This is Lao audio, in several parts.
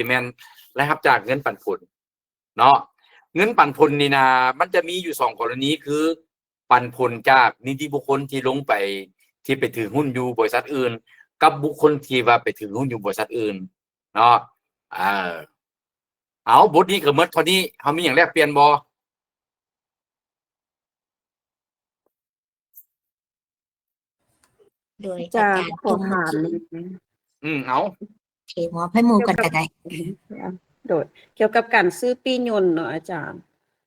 ຊິແມ່ນລາຍຮັບຈາກເງິນປັນຜົນເນາະ. ເງິນປັນຜົນນີ້ນະ ມັນຈະມີຢູ່ສອງກໍລະນີ ຄືປັນຜົນຈາກນິຕິບຸກຄົນທີ່ລົງໄປ ທີ່ໄປຖືຫຸ້ນຢູ່ບໍລິສັດອື່ນ ກັບບຸກຄົນທີ່ວ່າໄປຖືຫຸ້ນຢູ່ບໍລິສັດອື່ນເນາະ. ເອີ ເອົາ ບົດນີ້ກໍໝົດເທົ່ານີ້ ເຮົາມີຫຍັງແລກປ່ຽນບໍ່? ໂດຍ ອາຈານ ອາຈານ ຂໍຖາມ ອືມ ເອົາ ໂອເຄ ມອບໃຫ້ໝູ່ກ່ອນກໍໄດ້. ໂດຍ ກ່ຽວກັບການຊື້ປີ້ຍົນເນາະອາຈານ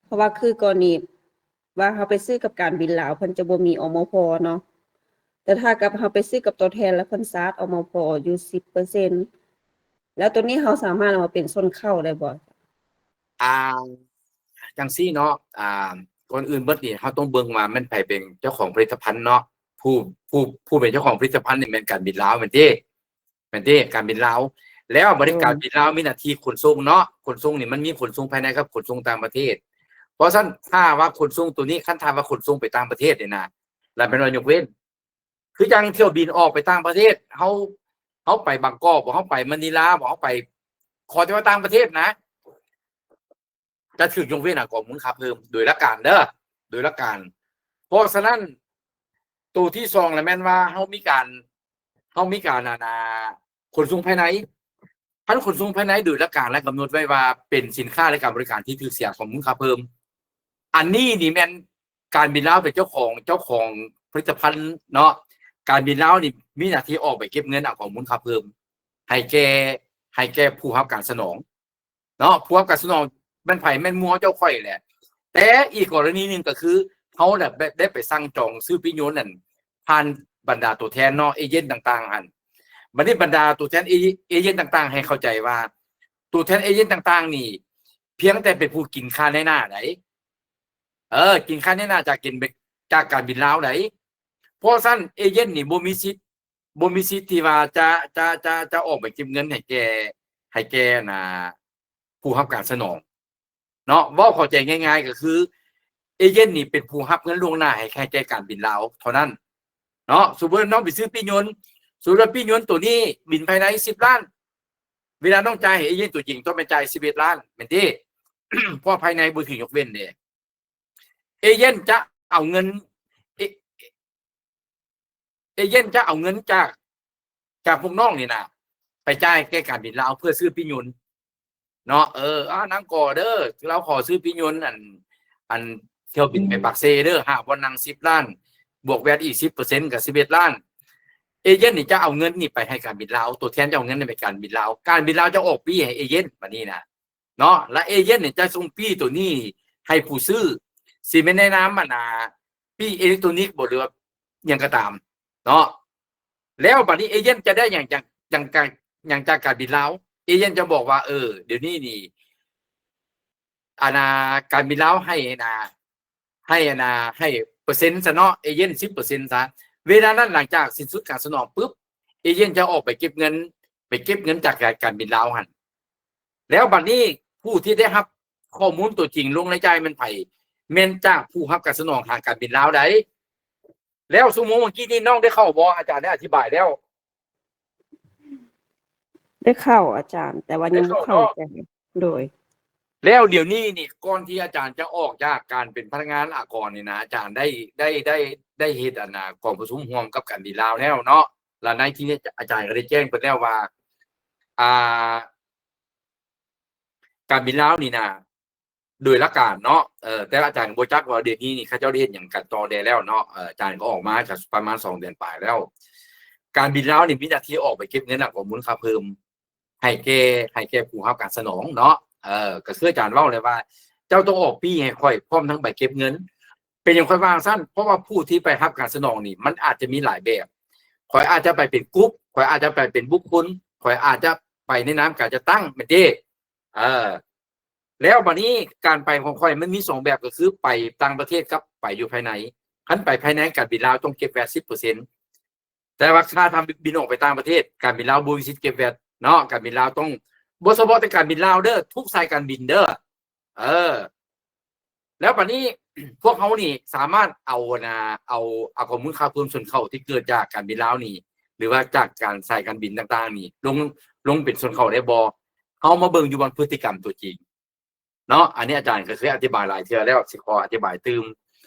ເພາະວ່າຄືກໍລະນີວ່າເຮົາໄປຊື້ກັບການບິນລາວ ເພິ່ນຈະບໍ່ມີ ອມພ ເນາະ ແຕ່ຖ້າກັບເຮົາໄປຊື້ກັບຕົວແທນ ແລ້ວເພິ່ນຊາດ ອມພ ຢູ່ສິບເປີເຊັນ ແລ້ວໂຕນີ້ເຮົາສາມາດເອົາມາເປັນຊົນເຂົ້າໄດ້ບໍ່? ອ່າ ຈັ່ງຊີ້ເນາະ ອ່າ ກ່ອນອື່ນເບິດນີ້ ເຮົາຕ້ອງເບິ່ງວ່າແມ່ນໃຜເປັນເຈົ້າຂອງຜະລິດຕະພັນເນາະ. ຜູ້ ຜູ້ ຜູ້ເປັນເຈົ້າຂອງຜະລິດຕະພັນນີ້ແມ່ນການບິນລາວແມ່ນຕິ? ແມ່ນຕິ? ການບິນລາວ. ແລ້ວບັດນີ້ ໂດຍ ການບິນລາວມີໜ້າທີ່ຂົນສົ່ງເນາະ, ຂົນສົ່ງນີ້ມັນມີຂົນສົ່ງພາຍໃນກັບຂົນສົ່ງຕ່າງປະເທດ. ເພາະສະນັ້ນ ຖ້າວ່າຂົນສົ່ງໂຕນີ້ ຄັນຖ້າວ່າຂົນສົ່ງໄປຕ່າງປະເທດນີ້ນະ ລະແມ່ນວ່າຍົກເວັ້ນ. ຄືຈັ່ງຖ້ຽວບິນອອກໄປຕ່າງປະເທດ ເຮົາ ເຮົາໄປບາງກອກບໍ ເຮົາໄປມະນີລາບໍ ເຮົາໄປ ຂໍແຕ່ວ່າຕ່າງປະເທດນະ ຈະຖືກຍົກເວັ້ນອາກອນມູນຄ່າເພີ່ມໂດຍຫຼັກການເດີ ໂດຍຫຼັກການ. ເພາະສະນັ້ນ ໂຕທີສອງລະແມ່ນວ່າເຮົາມີການ ເຮົາມີການ ອັນ ອ່າ ຂົນສົ່ງພາຍໃນ. ຄັນຂົນສົ່ງພາຍໃນໂດຍຫຼັກການແລ້ວກຳນົດໄວ້ວ່າເປັນສິນຄ້າ ແລະ ການບໍລິການທີ່ຖືກເສຍອາກອນມູນຄ່າເພີ່ມ. ອັນນີ້ນີ້ແມ່ນການບິນລາວເປັນເຈົ້າຂອງ ເຈົ້າຂອງຜະລິດຕະພັນເນາະ. ການບິນລາວນີ້ມີໜ້າທີ່ອອກໃບເກັບເງິນອາກອນມູນຄ່າເພີ່ມໃຫ້ແກ່ ໃຫ້ແກ່ຜູ້ຮັບການສະໜອງ ເນາະ. ພວກການສະໜອງແມ່ນໃຜ? ແມ່ນໝູ່ເຈົ້າຂ້ອຍແຫຼະ. ແຕ່ອີກກໍລະນີໜຶ່ງກໍຄື ເຮົາແຫຼະໄດ້ໄປສັ່ງຈອງຊື້ປີ້ຍົນນັ້ນ ຜ່ານບັນດາຕົວແທນເນາະ ເອເຈນຕ່າງໆຫັ້ນ. ບັດນີ້ບັນດາຕົວແທນເອ ເອເຈນຕ່າງໆ ໃຫ້ເຂົ້າໃຈວ່າ ຕົວແທນເອເຈນຕ່າງໆນີ້ ພຽງແຕ່ເປັນຜູ້ກິນຄ່າໃນໜ້າໃດ໋ ເອີ ກິນຄ່າໃນໜ້າຈາກກິນ ຈາກການບິນລາວໃດ໋. ເພາະສະນັ້ນ ເອເຈນນີ້ບໍ່ມີສິດ ບໍ່ມີສິດທີ່ວ່າຈະ ຈະ ຈະ ຈະອອກໄປເກັບເງິນໃຫ້ແກ່ ໃຫ້ແກ່ ອັນ ອ່າ ຜູ້ຮັບການສະໜອງເນາະ. ເວົ້າເຂົ້າໃຈງ່າຍໆກໍຄື ເອເຈນນີ້ເປັນຜູ້ຮັບເງິນລ່ວງໜ້າໃຫ້ ໃຫ້ແກ່ການບິນລາວເທົ່ານັ້ນເນາະ. ສົມມຸດວ່ານ້ອງໄປຊື້ປີ້ຍົນ ສົມມຸດວ່າປີ້ຍົນໂຕນີ້ບິນພາຍໃນສິບລ້ານ ເວລານ້ອງຈ່າຍໃຫ້ເອເຈນຕົວຈິງຕ້ອງແມ່ນຈ່າຍສິບເອັດລ້ານແມ່ນຕິ? ເພາະພາຍໃນບໍ່ຖືກຍົກເວັ້ນເດ້. ເອເຈນຈະເອົາເງິນ ເອ ເອເຈນຈະເອົາເງິນຈາກ ຈາກພວກນ້ອງນີ້ນະ ໄປຈ່າຍແກ່ການບິນລາວເພື່ອຊື້ປີ້ຍົນເນາະ. ເອີ ອາ ນາງກໍເດີ ລາວຂໍຊື້ປີ້ຍົນ ອັນ ອັນຖ້ຽວບິນໄປປາກເຊເດີ ຫ້າບ່ອນນັ່ງສິບລ້ານ ບວກແວດອີກສິບເປີເຊັນກໍສິບເອັດລ້ານ. ເອເຈນນີ້ຈະເອົາເງິນນີ້ໄປໃຫ້ການບິນລາວ ຕົວແທນຈະເອົາເງິນນີ້ໄປການບິນລາວ ການບິນລາວຈະອອກປີ້ໃຫ້ເອເຈນ ບາດນີ້ນະ ເນາະ ແລະ ເອເຈນນີ້ຈະສົ່ງປີ້ໂຕນີ້ໃຫ້ຜູ້ຊື້ ຊິແມ່ນໃນນາມ ອັນ ອ່າ ປີ້ເອເລັກໂຕນິກບໍ ຫຼືວ່າຫຍັງກໍຕາມເນາະ. ແລ້ວບາດນີ້ເອເຈນຈະໄດ້ຫຍັງຈາກ ຫຍັງຈາກ ຫຍັງຈາກການບິນລາວ? ເອເຈນຈະບອກວ່າ ເອີ ດຽວນີ້ນີ້ ອັນ ອ່າ ການບິນລາວໃຫ້ ອັນ ອ່າ ໃຫ້ ອັນ ອ່າ ໃຫ້ເປີເຊັນຊະເນາະ ເອເຈນສິບເປີເຊັນຊະ. ເວລານັ້ນ ຫຼັງຈາກສິ້ນສຸດການສະໜອງປຶບ ເອເຈນຈະອອກໄປເກັບເງິນ ໄປເກັບເງິນຈາກການ ການບິນລາວຫັ້ນ. ແລ້ວບັດນີ້ຜູ້ທີ່ໄດ້ຮັບຂໍ້ມູນຕົວຈິງລົງລາຍຈ່າຍແມ່ນໃຜ? ແມ່ນຈາກຜູ້ຮັບການສະໜອງທາງການບິນລາວໃດ໋. ແລ້ວຊົ່ວໂມງເມື່ອກີ້ນີ້ນ້ອງໄດ້ເຂົ້າບໍ່? ອາຈານໄດ້ອະທິບາຍແລ້ວ? ໄດ້ເຂົ້າອາຈານ ແຕ່ວ່າຍັງບໍ່ເຂົ້າໃຈ. ໂດຍ ແລ້ວດຽວນີ້ນີ້ ກ່ອນທີ່ອາຈານຈະອອກຈາກການເປັນພະນັກງານອາກອນນີ້ນະ ອາຈານໄດ້ ໄດ້ ໄດ້ ໄດ້ເຮັດ ອັນ ນາ ກອງປະຊຸມຮ່ວມກັບການບິນລາວແລ້ວເນາະ. ແລ້ວໃນທີ່ນີ້ອາຈານກໍໄດ້ແຈ້ງເພິ່ນແລ້ວວ່າ ອ່າ ການບິນລາວນີ້ນະ ໂດຍຫຼັກການເນາະ ເອີ ແຕ່ອາຈານກໍບໍ່ຈັກວ່າດຽວນີ້ນີ້ເຂົາເຈົ້າໄດ້ເຮັດຫຍັງກັນຕໍ່ແດ່ແລ້ວເນາະ. ເອີ ອາຈານກໍອອກມາກໍປະມານສອງເດືອນປາຍແລ້ວ. ການບິນລາວນີ້ມີໜ້າທີ່ອອກໄປເກັບເງິນອາກອນມູນຄ່າເພີ່ມໃຫ້ແກ່ ໃຫ້ແກ່ຜູ້ຮັບການສະໜອງເນາະ. ເອີ ກໍຄືອາຈານເວົ້າແຫຼະວ່າ ເຈົ້າຕ້ອງອອກປີ້ໃຫ້ຂ້ອຍພ້ອມທັງໃບເກັບເງິນ. ເປັນຫຍັງຂ້ອຍວ່າຈັ່ງຊັ້ນ? ເພາະວ່າຜູ້ທີ່ໄປຮັບການສະໜອງນີ້ ມັນອາດຈະມີຫຼາຍແບບ. ຂ້ອຍອາດຈະໄປເປັນກຸ່ມ, ຂ້ອຍອາດຈະໄປເປັນບຸກຄົນ, ຂ້ອຍອາດຈະໄປໃນນາມການຈັດຕັ້ງ ແມ່ນເດ້. ເອີ ແລ້ວບາດນີ້ການໄປຂອງຂ້ອຍມັນມີສອງແບບ ກໍຄືໄປຕ່າງປະເທດກັບໄປຢູ່ພາຍໃນ. ຄັນໄປພາຍໃນ ການບິນລາວຕ້ອງເກັບແວດສິບເປີເຊັນ ແຕ່ວ່າຖ້າ ຖ້າບິນອອກໄປຕ່າງປະເທດ ການບິນລາວບໍ່ມີສິດເກັບແວດເນາະ. ການບິນລາວຕ້ອງ ບໍ່ສະເພາະແຕ່ການບິນລາວເດີ ທຸກສາຍການບິນເດີ. ເອີ ແລ້ວບາດນີ້ພວກເຮົານີ້ສາມາດເອົາ ອັນ ນາ ເອົາ ເອົາຂໍ້ມູນຄ່າເພີ່ມຊົນເຜົ່າທີ່ເກີດຈາກການບິນລາວນີ້ ຫຼືວ່າຈາກການສາຍການບິນຕ່າງໆນີ້ ລົງ ລົງເປັນຊົນເຜົ່າໄດ້ບໍ່? ເຮົາມາເບິ່ງຢູ່ບ່ອນພຶດຕິກຳຕົວຈິງເນາະ. ອັນນີ້ອາຈານກໍເຄີຍອະທິບາຍຫຼາຍເທື່ອແລ້ວ ຊິຂໍອະທິບາຍຕື່ມ.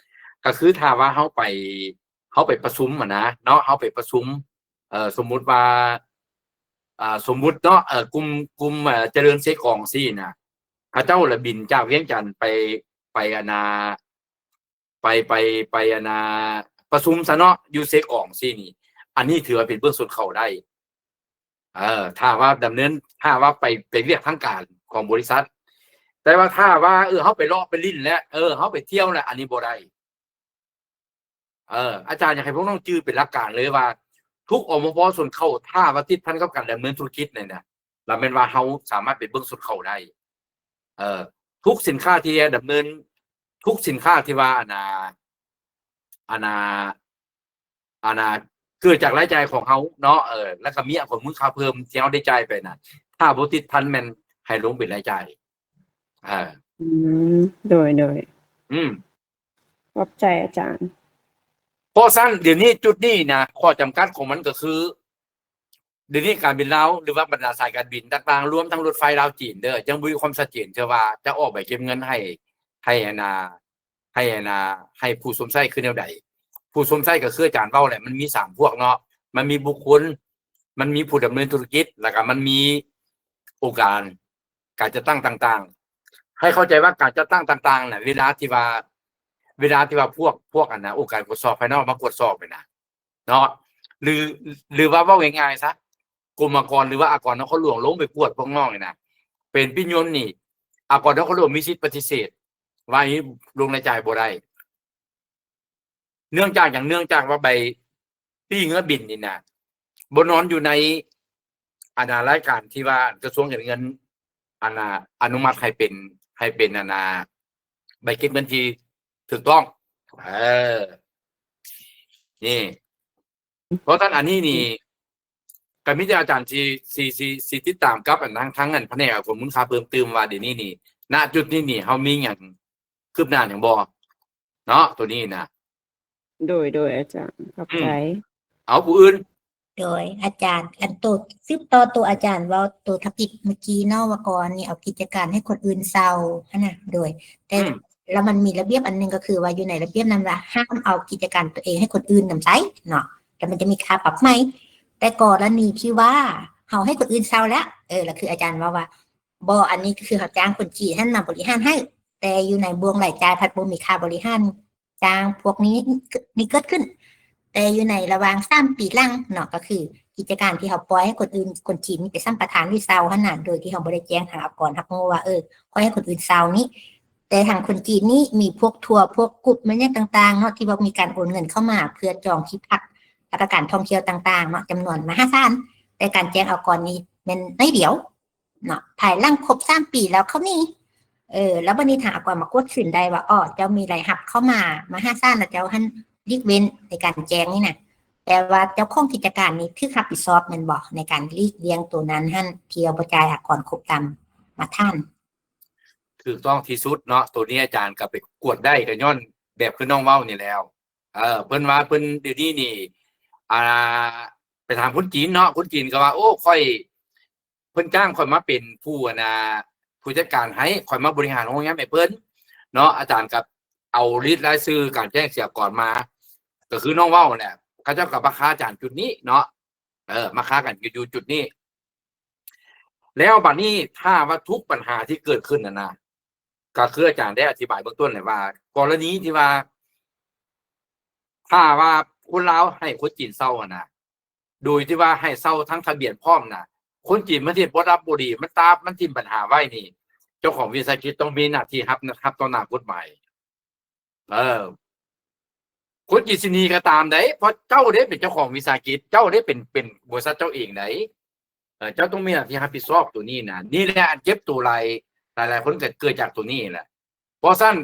ກໍຄືຖ້າວ່າເຮົາໄປ ເຮົາໄປປະຊຸມຫັ້ນນະເນາະ ເຮົາໄປປະຊຸມ ເອີ ສົມມຸດວ່າ ອ່າ ສົມມຸດເນາະ ເອີ ກຸ່ມ ກຸ່ມ ເອີ ຈະເລີນເຊກອງຊີ້ນະ ເຂົາເຈົ້າລະບິນຈາກວຽງຈັນໄປ ໄປອັນນາ ໄປ ໄປ ໄປອັນນາ ປະຊຸມຊະເນາະ ຢູ່ເຊກອງຊີ້ນີ້ ອັນນີ້ຖືວ່າເປັນເບື້ອງຊົນເຂົ້າໄດ້. ເອີ ຖ້າວ່າດຳເນີນ ຖ້າວ່າໄປ ໄປວຽກທາງການຂອງບໍລິສັດ. ແຕ່ວ່າຖ້າວ່າ ເອີ ເຮົາໄປເລາະໄປຫຼິ້ນແລ້ວ ເອີ ເຮົາໄປທ່ຽວແລ້ວ ອັນນີ້ບໍ່ໄດ້. ເອີ ອາຈານຢາກໃຫ້ພວກນ້ອງຈື່ເປັນຫຼັກການເລີຍວ່າ ທຸກ ອມພ ຊົນເຜົ່າ ຖ້າວ່າຕິດພັນກັບການດຳເນີນທຸລະກິດນີ້ນະ ລະແມ່ນວ່າເຮົາສາມາດໄປເບິ່ງຊົນເຜົ່າໄດ້. ເອີ ທຸກສິນຄ້າທີ່ດຳເນີນ ທຸກສິນຄ້າທີ່ວ່າ ອັນນາ ອັນນາ ອັນນາ ເກີດຈາກລາຍຈ່າຍຂອງເຮົາເນາະ ເອີ ແລ້ວກໍມີອາກອນມູນຄ່າເພີ່ມທີ່ເຮົາໄດ້ຈ່າຍໄປນະ ຖ້າບໍ່ຕິດພັນແມ່ນໃຫ້ລົງເປັນລາຍຈ່າຍ. ເອີ ອືມ ໂດຍ ໂດຍ ອືມ ຂອບໃຈອາຈານ. ເພາະຊັ້ນ ດຽວນີ້ຈຸດນີ້ນະ ຂໍ້ຈຳກັດຂອງມັນກໍຄື ດຽວນີ້ການບິນລາວ ຫຼືວ່າບັນດາສາຍການບິນຕ່າງໆ ລວມທັງລົດໄຟລາວຈີນເດີ ຍັງບໍ່ມີຄວາມຊັດເຈນເທື່ອວ່າຈະອອກໃບເກັບເງິນໃຫ້ ໃຫ້ອັນນາ ໃຫ້ອັນນາ ໃຫ້ຜູ້ຊົມໃຊ້ຄືແນວໃດ. ຜູ້ຊົມໃຊ້ກໍຄືອາຈານເວົ້າແຫຼະ ມັນມີສາມພວກເນາະ ມັນມີບຸກຄົນ ມັນມີຜູ້ດຳເນີນທຸລະກິດ ແລ້ວກໍມັນມີອົງການການຈັດຕັ້ງຕ່າງໆ. ໃຫ້ເຂົ້າໃຈວ່າການຈັດຕັ້ງຕ່າງໆນະ ເວລາທີ່ວ່າ ເວລາທີ່ວ່າພວກ ພວກອັນນາ ອົງການກວດສອບພາຍນອກມາກວດສອບນີ້ນະ ເນາະ ຫຼື ຫຼືວ່າເວົ້າງ່າຍໆຊະ ກົມອາກອນ ຫຼືວ່າອາກອນນະຄອນຫຼວງລົງໄປກວດພວກນ້ອງນີ້ນະ ເປັນປິຍົນນີ້ ອາກອນນະຄອນຫຼວງມີສິດປະຕິເສດວ່ານີ້ລົງລາຍຈ່າຍບໍ່ໄດ້. ເນື່ອງຈາກຫຍັງ? ເນື່ອງຈາກວ່າໃບປີ້ເຮືອບິນນີ້ນະ ບໍ່ນອນຢູ່ໃນ ອັນນາ ລາຍການທີ່ວ່າກະຊວງການເງິນ ອັນນາ ອະນຸມັດໃຫ້ເປັນ ໃຫ້ເປັນ ອັນນາ ໃບເກັບເງິນທີ່ຖືກຕ້ອງ. ເອີ ນີ້ ເພາະຊັ້ນອັນນີ້ນີ້ ກໍມີແຕ່ອາຈານຊິ ຊິ ຊິ ຊິຕິດຕາມກັບອັນທາງ ທາງອັນພະແນກອາກອນມູນຄ່າເພີ່ມຕື່ມວ່າດຽວນີ້ນີ້ ນະຈຸດນີ້ນີ້ ເຮົາມີຫຍັງຄືບໜ້າຫຍັງບໍ່ເນາະ ໂຕນີ້ນະ. ໂດຍ ໂດຍ ອາຈານ ຂອບໃຈ. ເອົາ ຜູ້ອື່ນ. ໂດຍ ອາຈານ ອັນໂຕ ສືບຕໍ່ໂຕອາຈານເວົ້າໂຕທຳອິດເມື່ອກີ້ເນາະ ວ່າກ່ອນນີ້ເອົາກິດຈະການໃຫ້ຄົນອື່ນເຊົ່າຫັ້ນນະ. ໂດຍ ແຕ່ ອືມ ແລ້ວມັນມີລະບຽບອັນໜຶ່ງ ກໍຄືວ່າຢູ່ໃນລະບຽບນັ້ນວ່າ ຫ້າມເອົາກິດຈະການຕົວເອງໃຫ້ຄົນອື່ນນຳໃຊ້ເນາະ ແລ້ວມັນຈະມີຄ່າປັບໃໝ. ແຕ່ກໍລະນີທີ່ວ່າເຮົາໃຫ້ຄົນອື່ນເຊົ່າແລ້ວ ເອີ ລະຄືອາຈານເວົ້າວ່າ ບໍ່ ອັນນີ້ຄືເຮົາຈ້າງຄົນຈີນຫັ້ນມາບໍລິຫານໃຫ້ ແຕ່ຢູ່ໃນບ່ວງລາຍຈ່າຍພັດບໍ່ມີຄ່າບໍລິຫານຈ້າງພວກນີ້ ນີ້ເກີດຂຶ້ນ. ແຕ່ຢູ່ໃນລະຫວ່າງສາມປີຫຼັງເນາະ ກໍຄືກິດຈະການທີ່ເຮົາປ່ອຍໃຫ້ຄົນອື່ນ ຄົນຈີນນີ້ໄປສຳປະທານຫຼືເຊົ່າຫັ້ນນະ ໂດຍທີ່ເຮົາບໍ່ໄດ້ແຈ້ງທາງອາກອນຮັບຮູ້ວ່າ ເອີ ຂ້ອຍໃຫ້ຄົນອື່ນເຊົ່ານີ້. ແຕ່ທາງຄົນຈີນນີ້ມີພວກທົວ ພວກກຣຸບ ແມ່ນຫຍັງຕ່າງໆເນາະ ທີ່ວ່າມີການໂອນເງິນເຂົ້າມາເພື່ອຈອງທີ່ພັກ ແລ້ວກໍການທ່ອງທ່ຽວຕ່າງໆເນາະ ຈຳນວນມະຫາສານ. ແຕ່ການແຈ້ງອາກອນນີ້ແມ່ນໜ້ອຍດຽວ ເນາະ ພາຍຫຼັງຄົບສາມປີແລ້ວເຂົາໜີ. ເອີ ແລ້ວບັດນີ້ທາງອາກອນມາກວດຄືນໄດ້ວ່າ ອໍ ເຈົ້າມີລາຍຮັບເຂົ້າມາມະຫາສານ ແລ້ວເຈົ້າຫັ້ນຫຼີກເວັ້ນໃນການແຈ້ງນີ້ນະ ແປວ່າເຈົ້າຂອງກິດຈະການນີ້ຖືກຮັບຜິດຊອບແມ່ນບໍ່ ໃນການຫຼີກລ່ຽງໂຕນັ້ນຫັ້ນ ທີ່ວ່າບໍ່ຈ່າຍອາກອນຄົບຕາມມາດຕະຖານ? ຖືກຕ້ອງທີ່ສຸດເນາະ ໂຕນີ້ອາຈານກໍໄປກວດໄດ້ ກໍຍ້ອນແບບຄືນ້ອງເວົ້ານີ້ແລ້ວ. ເອີ ເພິ່ນວ່າເພິ່ນດຽວນີ້ນີ້ ອ່າ ໄປຖາມຄົນຈີນເນາະ ຄົນຈີນກໍວ່າ ໂອ້ ຂ້ອຍ ເພິ່ນຈ້າງຂ້ອຍມາເປັນຜູ້ ອັນນາ ຜູ້ຈັດການໃຫ້ ຂ້ອຍມາບໍລິຫານໂຮງແຮມໃຫ້ເພິ່ນເນາະ. ອາຈານກໍເອົາລິດລາຍຊື່ການແຈ້ງເສຍອາກອນມາ ກໍຄືນ້ອງເວົ້າຫັ້ນແຫຼະ ເຂົາເຈົ້າກໍມາຄາອາຈານຈຸດນີ້ເນາະ ເອີ ມາຄາກັນຢູ່ຈຸດນີ້. ແລ້ວບັດນີ້ຖ້າວ່າທຸກບັນຫາທີ່ເກີດຂຶ້ນຫັ້ນນະ ກໍຄືອາຈານໄດ້ອະທິບາຍເບື້ອງຕົ້ນແຫຼະວ່າ ກໍລະນີທີ່ວ່າ ຖ້າວ່າຄົນລາວໃຫ້ຄົນຈີນເຊົ່າຫັ້ນນະ ໂດຍທີ່ວ່າໃຫ້ເຊົ່າທັງທະບຽນພ້ອມນະ ຄົນຈີນມັນເຮັດບໍ່ດັບບໍ່ດີ ມັນຕາບ ມັນຖິ້ມບັນຫາໄວ້ນີ້ ເຈົ້າຂອງວິສາຫະກິດຕ້ອງມີໜ້າທີ່ຮັບ ຮັບຕໍ່ໜ້າກົດໝາຍ. ເອີ ຄົນຈີນຊິໜີກໍຕາມໃດ ເພາະເຈົ້າເດ້ເປັນເຈົ້າຂອງວິສາຫະກິດ ເຈົ້າເດ້ເປັນ ເປັນບໍລິສັດເຈົ້າເອງໃດ. ເອີ ເຈົ້າຕ້ອງມີໜ້າທີ່ຮັບຜິດຊອບໂຕນີ້ນະ ນີ້ແຫຼະອັນເຈັບໂຕຫຼາຍ ຫຼາຍໆຄົນກໍເກີດຈາກໂຕນີ້ແຫຼະ. ເພາະຊັ້ນ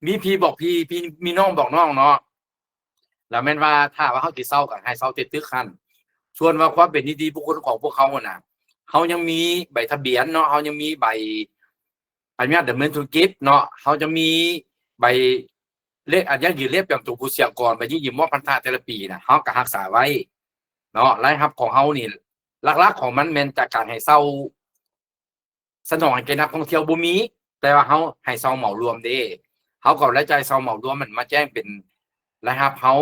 ມີພີ່ບອກພີ່ ພີ່ ມີນ້ອງບອກນ້ອງເນາະ ລະແມ່ນວ່າຖ້າວ່າເຮົາຊິເຊົ່າກໍໃຫ້ເຊົ່າແຕ່ຕຶກຫັ້ນ. ສ່ວນວ່າຄວາມເປັນນິຕິບຸກຄົນຂອງພວກເຮົາຫັ້ນນະ ເຮົາຍັງມີໃບທະບຽນເນາະ ເຮົາຍັງມີໃບອະນຸຍາດດຳເນີນທຸລະກິດເນາະ ເຮົາຍັງມີໃບເລກອາຍັງຢືນລຽບປະຈຳຕົວຜູ້ເສຍອາກອນ ໃບຍິນຍອມມອບພັນທະແຕ່ລະປີນະ ເຮົາກໍຮັກສາໄວ້ເນາະ. ລາຍຮັບຂອງເຮົານີ້ ຫຼັກໆຂອງມັນແມ່ນຈາກການໃຫ້ເຊົ່າ ສະໜອງໃຫ້ແກ່ນັກທ່ອງທ່ຽວບໍ່ມີ, ແຕ່ວ່າເຮົາໃຫ້ເຊົ່າເໝົາລວມເດ້. ເຮົາກໍເອົາລາຍຈ່າຍເຊົ່າເໝົາລວມນັ້ນມາແຈ້ງເປັນລາຍຮັບເຮົາ.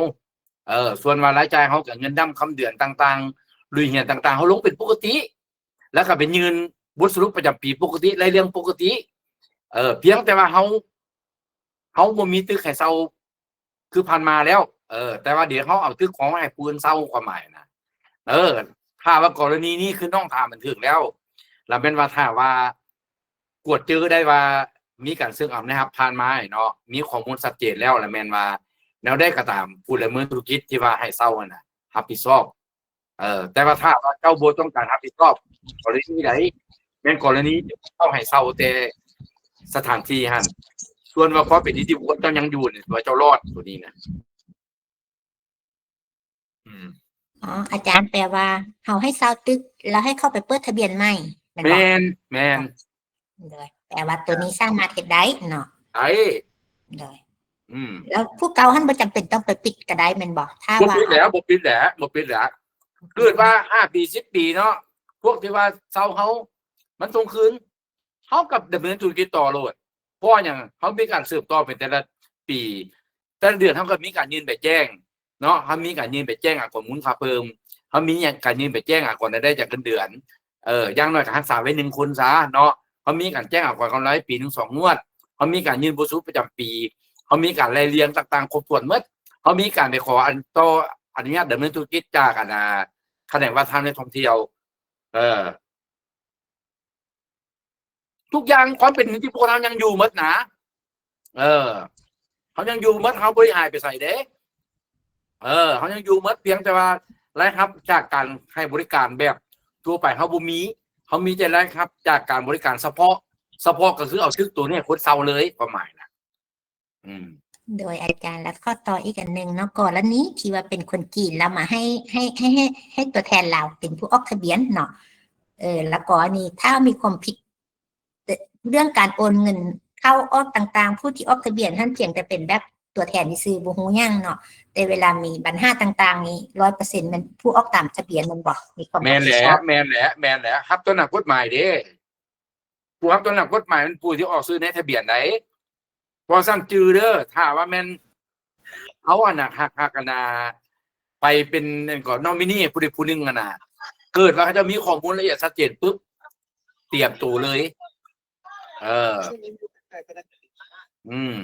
ເອີ ສ່ວນວ່າລາຍຈ່າຍເຮົາກໍເງິນດຳຄຳເດືອນຕ່າງໆ ລຸຍຮຽນຕ່າງໆ ເຮົາລົງເປັນປົກກະຕິ ແລ້ວກໍໄປຍື່ນບົດສະຫຼຸບປະຈຳປີປົກກະຕິ ລາຍເລື່ອງປົກກະຕິ. ເອີ ພຽງແຕ່ວ່າເຮົາ ເຮົາບໍ່ມີຕຶກໃຫ້ເຊົ່າຄືຜ່ານມາແລ້ວ. ເອີ ແຕ່ວ່າດຽວເຮົາເອົາຕຶກຂອງໃຫ້ຜູ້ອື່ນເຊົ່າ ຄວາມໝາຍນະ. ເອີ ຖ້າວ່າກໍລະນີນີ້ຄືນ້ອງຖາມມັນຖືກແລ້ວ ລະແມ່ນວ່າຖ້າວ່າກວດເຈີໄດ້ວ່າມີການເຊື່ອງອຳໄດ້ຮັບຜ່ານມາເນາະ ມີຂໍ້ມູນຊັດເຈນແລ້ວ ລະແມ່ນວ່າແນວໃດກໍຕາມ ຜູ້ດຳເນີນທຸລະກິດທີ່ວ່າໃຫ້ເຊົ່າຫັ້ນນະ ຮັບຜິດຊອບ. ເອີ ແຕ່ວ່າຖ້າວ່າເຈົ້າບໍ່ຕ້ອງການຮັບຜິດຊອບກໍລະນີໃດ ແມ່ນກໍລະນີທີ່ເຈົ້າໃຫ້ເຊົ່າແຕ່ສະຖານທີ່ຫັ້ນ. ສ່ວນວ່າຄວາມເປັນນິຕິບຸກຄົນເຈົ້າຍັງຢູ່ນີ້ ຖືວ່າເຈົ້າລອດໂຕນີ້ນະ. ອືມ ອໍ ອາຈານ ແປວ່າເຮົາໃຫ້ເຊົ່າຕຶກ ແລ້ວໃຫ້ເຂົ້າໄປເປີດທະບຽນໃໝ່ແມ່ນບໍ່? ແມ່ນ ແມ່ນ. ໂດຍ ແປວ່າໂຕນີ້ສາມາດເຮັດໄດ້ເນາະ? ໄດ້. ໂດຍ ອືມ ແລ້ວຜູ້ເກົ່າຫັ້ນບໍ່ຈຳເປັນຕ້ອງໄປປິດກໍໄດ້ແມ່ນບໍ່? ຖ້າວ່າ ບໍ່ປິດແລ້ວ ບໍ່ປິດແລ້ວ ບໍ່ປິດແລ້ວ. ເກີດວ່າຫ້າປີ ສິບປີເນາະ ພວກທີ່ວ່າເຊົ່າເຮົາ ມັນສົ່ງຄືນ ເຮົາກໍດຳເນີນທຸລະກິດຕໍ່ໂລດ. ເພາະຫຍັງ? ເຮົາມີການສືບຕໍ່ເປັນແຕ່ລະປີ ແຕ່ລະເດືອນເຮົາກໍມີການຍື່ນໃບແຈ້ງເນາະ ເຮົາມີການຍື່ນໃບແຈ້ງອາກອນມູນຄ່າເພີ່ມ ເຮົາມີການຍື່ນໃບແຈ້ງອາກອນລາຍໄດ້ຈາກເງິນເດືອນ. ເອີ ຢ່າງໜ້ອຍກໍຮັກສາໄວ້ໜຶ່ງຄົນຊະເນາະ ເຮົາມີການແຈ້ງອາກອນກຳໄລປີໜຶ່ງສອງງວດ ເຮົາມີການຍື່ນບົດສະຫຼຸບປະຈຳປີ ເຮົາມີການໄລ່ລຽງຕ່າງໆຄົບຖ້ວນໝົດ ເຮົາມີການໄປຂໍອັນຕໍ່ອະນຸຍາດດຳເນີນທຸລະກິດຈາກອັນ ອາ ຂະແໜງວັດທະນະທຳ ແລະ ທ່ອງທ່ຽວ. ເອີ ທຸກຢ່າງຄວາມເປັນນິຕິບຸກຄົນເຮົາຍັງຢູ່ໝົດນະ. ເອີ ເຮົາຍັງຢູ່ໝົດ ເຮົາບໍ່ໄດ້ຫາຍໄປໃສເດ້. ເອີ ເຮົາຍັງຢູ່ໝົດ ພຽງແຕ່ວ່າລາຍຮັບຈາກການໃຫ້ບໍລິການແບບທົ່ວໄປເຮົາບໍ່ມີ ເຮົາມີແຕ່ລາຍຮັບຈາກການບໍລິການສະເພາະ ສະເພາະກໍຄືເອົາຕຶກໂຕນີ້ໃຫ້ຄົນເຊົ່າເລີຍ ຄວາມໝາຍນະ. ອືມ ໂດຍອາຈານ ແລ້ວຂໍຕໍ່ອີກອັນໜຶ່ງເນາະ ກໍລະນີທີ່ວ່າເປັນຄົນຈີນແລ້ວມາໃຫ້ ໃຫ້ ໃຫ້ ໃຫ້ ໃຫ້ຕົວແທນລາວເປັນຜູ້ອອກທະບຽນເນາະ ເອີ ແລ້ວກໍອັນນີ້ຖ້າມີຄວາມຜິດ ເອີ ເລື່ອງການໂອນເງິນເຂົ້າອອກຕ່າງໆ ຜູ້ທີ່ອອກທະບຽນຫັ້ນພຽງແຕ່ເປັນແບບຕົວແທນຊື່ໆ ບໍ່ຮູ້ຫຍັງເນາະ ແຕ່ເວລາມີບັນຫາຕ່າງໆນີ້ ຮ້ອຍເປີເຊັນແມ່ນຜູ້ອອກຕາມທະບຽນແມ່ນບໍ່? ມີຄວາມ ແມ່ນແຫຼະ ແມ່ນແຫຼະ ແມ່ນແຫຼະ ຮັບຕໍ່ໜ້າກົດໝາຍເດ້. ຜູ້ຮັບຕໍ່ໜ້າກົດໝາຍແມ່ນຜູ້ທີ່ອອກຊື່ໃນທະບຽນໃດ. ເພາະຊັ້ນຈື່ເດີ ຖ້າວ່າແມ່ນເຮົາອັນນະ ຮັກ ຮັກອັນນະ ໄປເປັນອັນກໍ nominee ຜູ້ໃດຜູ້ໜຶ່ງຫັ້ນນະ ເກີດວ່າເຂົາເຈົ້າມີຂໍ້ມູນລະອຽດຊັດເຈນປຶບ ຕຽມໂຕເລີຍ. ເອີ ອືມ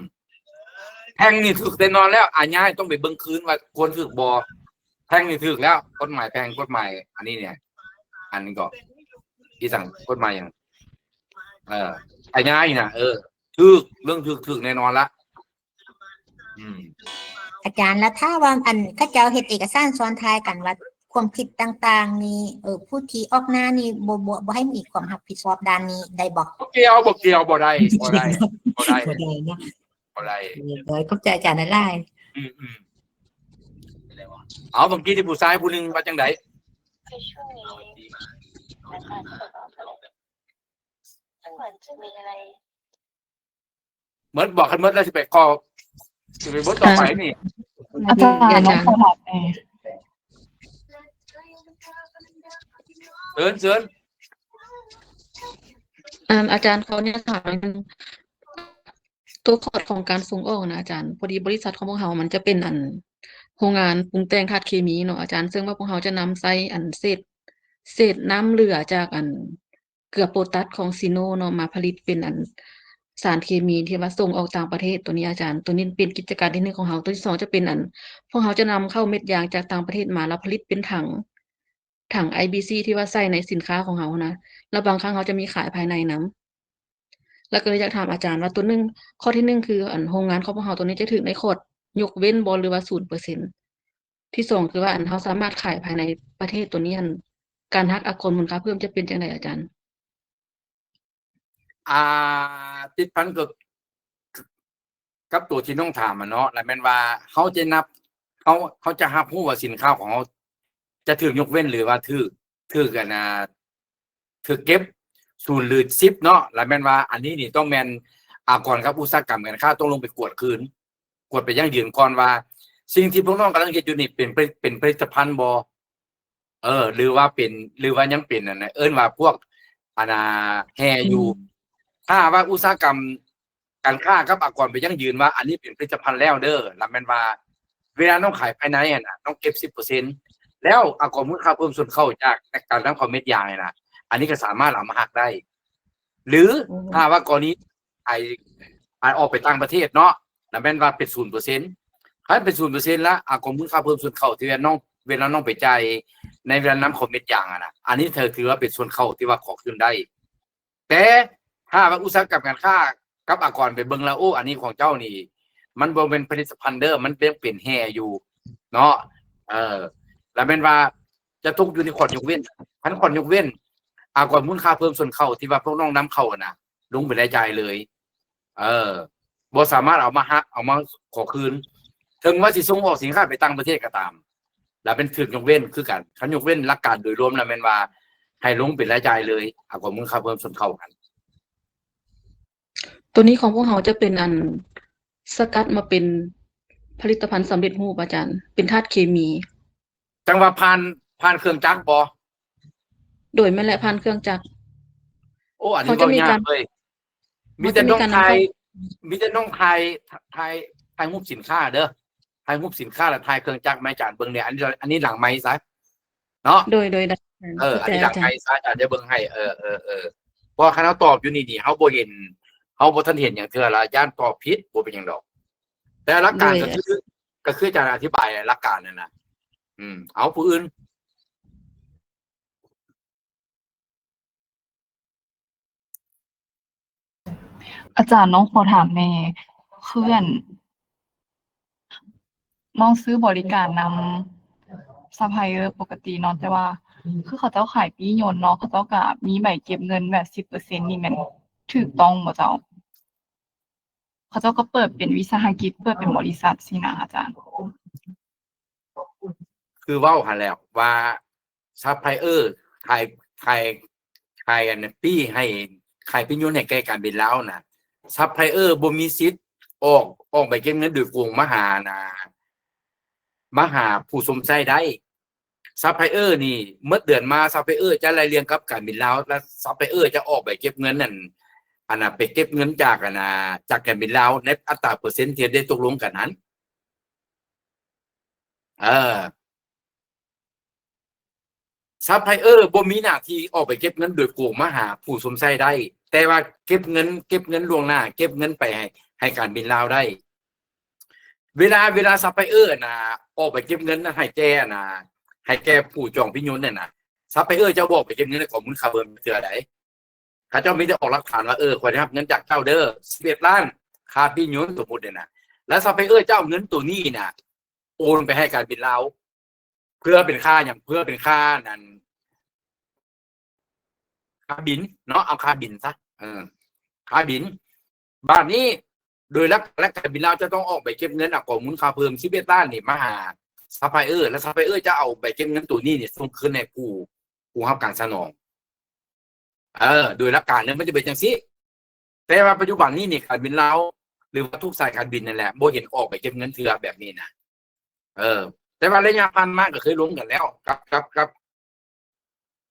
ແພ່ງນີ້ຖືກແນ່ນອນແລ້ວ ອາຍາຕ້ອງໄປເບິ່ງຄືນວ່າຄວນຖືກບໍ່. ແພ່ງນີ້ຖືກແລ້ວ ກົດໝາຍແພ່ງ ກົດໝາຍອັນນີ້ເນຍ ອັນນີ້ກໍ ອີຫຍັງ ກົດໝາຍຫຍັງ ເອີ ອາຍານີ້ນະ ເອີ ຖືກ ເລື່ອງຖືກ ຖືກແນ່ນອນລະ. ອືມ ອາຈານ ແລ້ວຖ້າວ່າອັນເຂົາເຈົ້າເຮັດເອກະສານຊ້ອນທ້າຍກັນວ່າຄວາມຜິດຕ່າງໆນີ້ ເອີ ຜູ້ທີ່ອອກໜ້ານີ້ບໍ່ ບໍ່ ບໍ່ໃຫ້ມີຄວາມຮັບຜິດຊອບດ້ານນີ້ໄດ້ບໍ່? ບໍ່ກ່ຽວ ບໍ່ກ່ຽວ ບໍ່ໄດ້ ບໍ່ໄດ້ ບໍ່ໄດ້ ບໍ່ໄດ້ເນາະ ບໍ່ໄດ້. ໂດຍ ຂອບໃຈອາຈານຫຼາຍໆ. ອືມໆ ເອົາ ເມື່ອກີ້ທີ່ຜູ້ຊາຍຜູ້ໜຶ່ງວ່າຈັ່ງໃດ? ໝົດບໍ່? ຄັນໝົດແລ້ວຊິໄປຂໍ ຊິໄປບົດຕໍ່ໄປນີ້. ອາຈານ ອາຈານ ເຊີນ ເຊີນ. ອັນ ອາຈານ ຂໍອະນຸຍາດຖາມ ໂຕຄອດຂອງການສົ່ງອອກນະອາຈານ, ພໍດີບໍລິສັດຂອງພວກເຮົາມັນຈະເປັນ ອັນ ໂຮງງານປຸງແຕ່ງທາດເຄມີເນາະອາຈານ, ເຊິ່ງວ່າພວກເຮົາຈະນຳໃຊ້ ອັນ ເສດ ເສດນ້ຳເຫຼືອຈາກ ອັນ ເກືອໂປຕັດຂອງຊີໂນເນາະ ມາຜະລິດເປັນ ອັນ ສານເຄມີທີ່ວ່າສົ່ງອອກຕ່າງປະເທດ. ໂຕນີ້ອາຈານ ໂຕນີ້ເປັນກິດຈະການທີໜຶ່ງຂອງເຮົາ. ໂຕທີສອງຈະເປັນ ອັນ ພວກເຮົາຈະນຳເຂົ້າເມັດຢາງຈາກຕ່າງປະເທດມາ ແລ້ວຜະລິດເປັນຖັງ ຖັງ ໄອບີຊີ ທີ່ວ່າໃສ່ໃນສິນຄ້າຂອງເຮົານະ, ແລ້ວບາງຄັ້ງເຮົາຈະມີຂາຍພາຍໃນນຳ. ແລ້ວກໍເລີຍຢາກຖາມອາຈານວ່າ ໂຕໜຶ່ງ ຂໍ້ທີໜຶ່ງ ຄື ອັນ ໂຮງງານຂອງພວກເຮົາໂຕນີ້ຈະຖືກໃນຂອດຍົກເວັ້ນບໍ່ ຫຼືວ່າສູນເປີເຊັນ? ທີສອງ ຄືວ່າ ອັນ ເຮົາສາມາດຂາຍພາຍໃນປະເທດໂຕນີ້ ອັນ ການຫັກອາກອນມູນຄ່າເພີ່ມຈະເປັນຈັ່ງໃດອາຈານ? ອ່າ ຕິດພັນກັບ ກັບຕົວທີ່ນ້ອງຖາມຫັ້ນເນາະ, ລະແມ່ນວ່າເຮົາຈະນັບ ເຮົາ ເຮົາຈະຮັບຮູ້ວ່າສິນຄ້າຂອງເຮົາຈະຖືກຍົກເວັ້ນ ຫຼືວ່າຖືກ ຖືກ ອັນນ່າ ຖືກເກັບສູນ ຫຼື ສິບເນາະ, ລະແມ່ນວ່າອັນນີ້ນີ້ຕ້ອງແມ່ນອາກອນກັບອຸດສາຫະກຳການຄ້າຕ້ອງລົງໄປກວດຄືນ ກວດໄປຢັ້ງຢືນກ່ອນວ່າ ສິ່ງທີ່ພວກນ້ອງກຳລັງເຮັດຢູ່ນີ້ເປັນ ເປັນຜະລິດຕະພັນບໍ່? ເອີ ຫຼືວ່າເປັນ ຫຼືວ່າຍັງເປັນ ອັນນັ້ນ ເອີ້ນວ່າພວກ ອັນນ່າແຮ່ຢູ່. ອືມ ຖ້າຫາກວ່າອຸດສາຫະກຳການຄ້າກັບອາກອນໄປຢັ້ງຢືນວ່າ ອັນນີ້ເປັນຜະລິດຕະພັນແລ້ວເດີ ລະແມ່ນວ່າເວລານ້ອງຂາຍພາຍໃນຫັ້ນນະ ນ້ອງເກັບສິບເປີເຊັນ ແລ້ວອາກອນມູນຄ່າເພີ່ມສ່ວນເຂົ້າຈາກການນຳເຂົ້າເມັດຢາງນີ້ນະ ອັນນີ້ກໍສາມາດເອົາມາຫັກໄດ້. ຫຼື ອືມ ຖ້າຫາກວ່າກໍລະນີ ຂາຍ ຂາຍອອກໄປຕ່າງປະເທດເນາະ ລະແມ່ນວ່າເປັນສູນເປີເຊັນ ຄັນເປັນສູນເປີເຊັນລະ ອາກອນມູນຄ່າເພີ່ມສ່ວນເຂົ້າທີ່ວ່ານ້ອງ ເວລານ້ອງໄປຈ່າຍໃນເວລານຳເຂົ້າເມັດຢາງຫັ້ນນະ ອັນນີ້ຖື ຖືວ່າເປັນສ່ວນເຂົ້າທີ່ວ່າຂໍຄືນໄດ້. ແຕ່ຖ້າວ່າອຸດສາຫະກຳການຄ້າກັບອາກອນໄປເບິ່ງແລ້ວ ໂອ້ ອັນນີ້ຂອງເຈົ້ານີ້ ມັນບໍ່ແມ່ນຜະລິດຕະພັນເດີ ມັນຍັງເປັນແຮ່ຢູ່ເນາະ ເອີ ລະແມ່ນວ່າຈະຕົກຢູ່ໃນຂໍ້ຍົກເວັ້ນ ຄັນຂໍ້ຍົກເວັ້ນ ອາກອນມູນຄ່າເພີ່ມສ່ວນເຂົ້າທີ່ວ່າພວກນ້ອງນຳເຂົ້າຫັ້ນນະ ລົງເປັນລາຍຈ່າຍເລີຍ ເອີ ບໍ່ສາມາດເອົາມາຫັກ ເອົາມາຂໍຄືນ ເຖິງວ່າຊິສົ່ງອອກສິນຄ້າໄປຕ່າງປະເທດກໍຕາມ ລະແມ່ນຖືກຍົກເວັ້ນຄືກັນ. ຄັນຍົກເວັ້ນຫຼັກການໂດຍລວມລະແມ່ນວ່າໃຫ້ລົງເປັນລາຍຈ່າຍເລີຍ ອາກອນມູນຄ່າເພີ່ມສ່ວນເຂົ້າຫັ້ນ. ໂຕນີ້ຂອງພວກເຮົາຈະເປັນ ອັນ ສະກັດມາເປັນຜະລິດຕະພັນສຳເລັດຮູບ ອາຈານ ເປັນທາດເຄມີ. ຈັ່ງວ່າຜ່ານ ຜ່ານເຄື່ອງຈັກບໍ? ໂດຍ ແມ່ນແຫຼະ ຜ່ານເຄື່ອງຈັກ. ໂອ້ ອັນນີ້ເວົ້າຍາກເລີຍ. ມີແຕ່ນ້ອງຖ່າຍ ມີແຕ່ນ້ອງຖ່າຍ ຖ່າຍ ຖ່າຍຮູບສິນຄ້າເດີ ຖ່າຍຮູບສິນຄ້າ ແລ້ວຖ່າຍເຄື່ອງຈັກມາໃຫ້ອາຈານເບິ່ງແດ່. ອັນນີ້ ອັນນີ້ຫຼັງໄມຊະເນາະ. ໂດຍ ໂດຍ ໄດ້ ເອີ ອັນນີ້ຫຼັງໄມຊະ ອາຈານຈະເບິ່ງໃຫ້. ເອີ ເອີ ເອີ ເພາະວ່າຄັນເຮົາຕອບຢູ່ນີ້ນີ້ ເຮົາບໍ່ເຫັນ ເຮົາບໍ່ທັນເຫັນຫຍັງເທື່ອ ລະຢ້ານຕອບຜິດ ບໍ່ເປັນຫຍັງດອກ. ແຕ່ຫຼັກການ ໂດຍ ກໍຄື ກໍຄືອາຈານອະທິບາຍຫຼັກການນັ້ນນະ. ອືມ ເອົາ ຜູ້ອື່ນ. ອາຈານ ນ້ອງຂໍຖາມແດ່ ຄື ອັນ ນ້ອງຊື້ບໍລິການນຳຊັບພລາຍເອີປົກກະຕິເນາະ ແຕ່ວ່າຄືເຂົາເຈົ້າຂາຍປີ້ຍົນເນາະ ເຂົາເຈົ້າກະມີໃບເກັບເງິນແບບສິບເປີເຊັນນີ້ແມ່ນຖືກຕ້ອງບໍ່ເຈົ້າ? ເຂົາເຈົ້າກໍເປີດເປັນວິສາຫະກິດ ເປີດເປັນບໍລິສັດຊີ້ນະອາຈານ. ຄືເວົ້າຫັ້ນແຫຼະວ່າ ຊັບພລາຍເອີຂາຍ ຂາຍ ຂາຍອັນປີ້ໃຫ້ ຂາຍປີ້ຍົນໃຫ້ແກ່ການບິນລາວນະ ຊັບພລາຍເອີບໍ່ມີສິດອອກ ອອກໃບເກັບເງິນໂດຍກົງມາຫານະ ມາຫາຜູ້ຊົມໃຊ້ໄດ້. ຊັບພລາຍເອີນີ້ໝົດເດືອນມາ ຊັບພລາຍເອີຈະໄລ່ລຽງກັບການບິນລາວ ແລະ ຊັບພລາຍເອີຈະອອກໃບເກັບເງິນນັ້ນ ອັນນະ ໄປເກັບເງິນຈາກ ອັນນະ ຈາກການບິນລາວໃນອັດຕາເປີເຊັນທີ່ໄດ້ຕົກລົງກັນຫັ້ນ. ເອີ ຊັບພລາຍເອີບໍ່ມີໜ້າທີ່ອອກໄປເກັບເງິນໂດຍກົງມາຫາຜູ້ຊົມໃຊ້ໄດ້ ແຕ່ວ່າເກັບເງິນ ເກັບເງິນລ່ວງໜ້າ ເກັບເງິນໄປໃຫ້ ໃຫ້ການບິນລາວໄດ້. ເວລາ ເວລາຊັບພລາຍເອີນະ ອອກໄປເກັບເງິນໃຫ້ແກ່ນະ ໃຫ້ແກ່ຜູ້ຈອງປີ້ຍົນນັ້ນນະ ຊັບພລາຍເອີຈະບໍ່ອອກໄປເກັບເງິນໃຫ້ກອງມູນຄ່າເພີ່ມເທື່ອໃດ. ເຂົາເຈົ້າມີແຕ່ອອກຫຼັກຖານວ່າ ເອີ ຂ້ອຍໄດ້ຮັບເງິນຈາກເຈົ້າເດີ ສິບເອັດລ້ານ ຄ່າປີ້ຍົນ ສົມມຸດນີ້ນະ ແລ້ວຊັບພລາຍເອີຈະເອົາເງິນໂຕນີ້ນະ ໂອນໄປໃຫ້ການບິນລາວ ເພື່ອເປັນຄ່າຫຍັງ? ເພື່ອເປັນຄ່ານັ້ນ ຄ່າບິນເນາະ ເອົາຄ່າບິນຊະ ເອີ ຄ່າບິນ. ບາດນີ້ໂດຍຫຼັກການແລ້ວ ການບິນລາວຈະຕ້ອງອອກໃບເກັບເງິນ ອາ ກອງມູນຄ່າເພີ່ມສິບເອັດລ້ານນີ້ມາຫາຊັບພລາຍເອີ ແລ້ວຊັບພລາຍເອີຈະເອົາໃບເກັບເງິນໂຕນີ້ນີ້ສົ່ງຄືນໃຫ້ຜູ້ ຜູ້ຮັບການສະໜອງ. ເອີ ໂດຍຫຼັກການແລ້ວມັນຈະເປັນຈັ່ງຊີ້ ແຕ່ວ່າປັດຈຸບັນນີ້ນີ້ ການບິນລາວ ຫຼືວ່າທຸກສາຍການບິນນັ້ນແຫຼະ ບໍ່ເຫັນອອກໃບເກັບເງິນເທື່ອແບບນີ້ນະ. ເອີ ແຕ່ວ່າໄລຍະຜ່ານມາກໍເຄີຍລົມກັນແລ້ວກັບ ກັບ ກັບ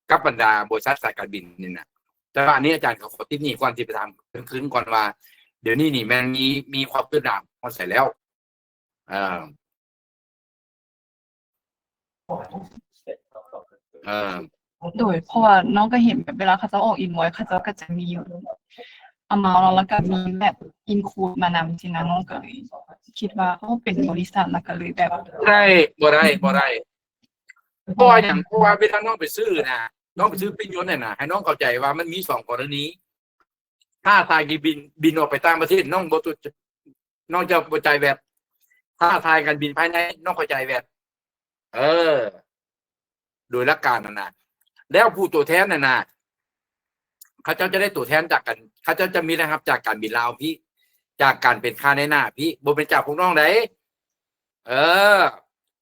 ກັບບັນດາບໍລິສັດສາຍການບິນນີ້ນະ. ແຕ່ວ່າອັນນີ້ອາຈານກໍຂໍຕິດນີ້ກ່ອນ ຊິໄປຖາມເພິ່ນຄືນກ່ອນວ່າ ດຽວນີ້ນີ້ແມ່ນມີ ມີຄວາມຄືບໜ້າຮອດໃສແລ້ວ. ເອີ ເອີ ໂດຍ ເພາະວ່ານ້ອງກໍເຫັນແບບເວລາເຂົາເຈົ້າອອກອິນວອຍ ເຂົາເຈົ້າກໍຈະມີອາມາວເນາະ ແລ້ວກໍມີແບບອິນຄລູດມານຳຊີ້ນະ ນ້ອງກໍເລີຍຄິດວ່າ ໂອ້ ເປັນບໍລິສັດ ແລ້ວກໍເລີຍແບບ ບໍ່ໄດ້ ບໍ່ໄດ້ ບໍ່ໄດ້ ເພາະວ່າຫຍັງ? ເພາະວ່າເວລານ້ອງໄປຊື້ນະ ນ້ອງໄປຊື້ປີ້ຍົນຫັ້ນນະ ໃຫ້ນ້ອງເຂົ້າໃຈວ່າມັນມີສອງກໍລະນີ. ຖ້າສາຍການບິນບິນອອກໄປຕ່າງປະເທດ ນ້ອງບໍ່ຕົວ ນ້ອງຈະບໍ່ຈ່າຍແວດ. ຖ້າສາຍການບິນພາຍໃນ ນ້ອງກໍຈ່າຍແວດ. ເອີ ໂດຍຫຼັກການຫັ້ນນະ ແລ້ວຜູ້ຕົວແທນຫັ້ນນະ ເຂົາເຈົ້າຈະໄດ້ຕົວແທນຈາກການ ເຂົາເຈົ້າຈະມີລາຍຮັບຈາກການບິນລາວພີ້ ຈາກການເປັນຄ່ານາຍໜ້າພີ້ ບໍ່ແມ່ນຈາກພວກນ້ອງໃດ. ເອີ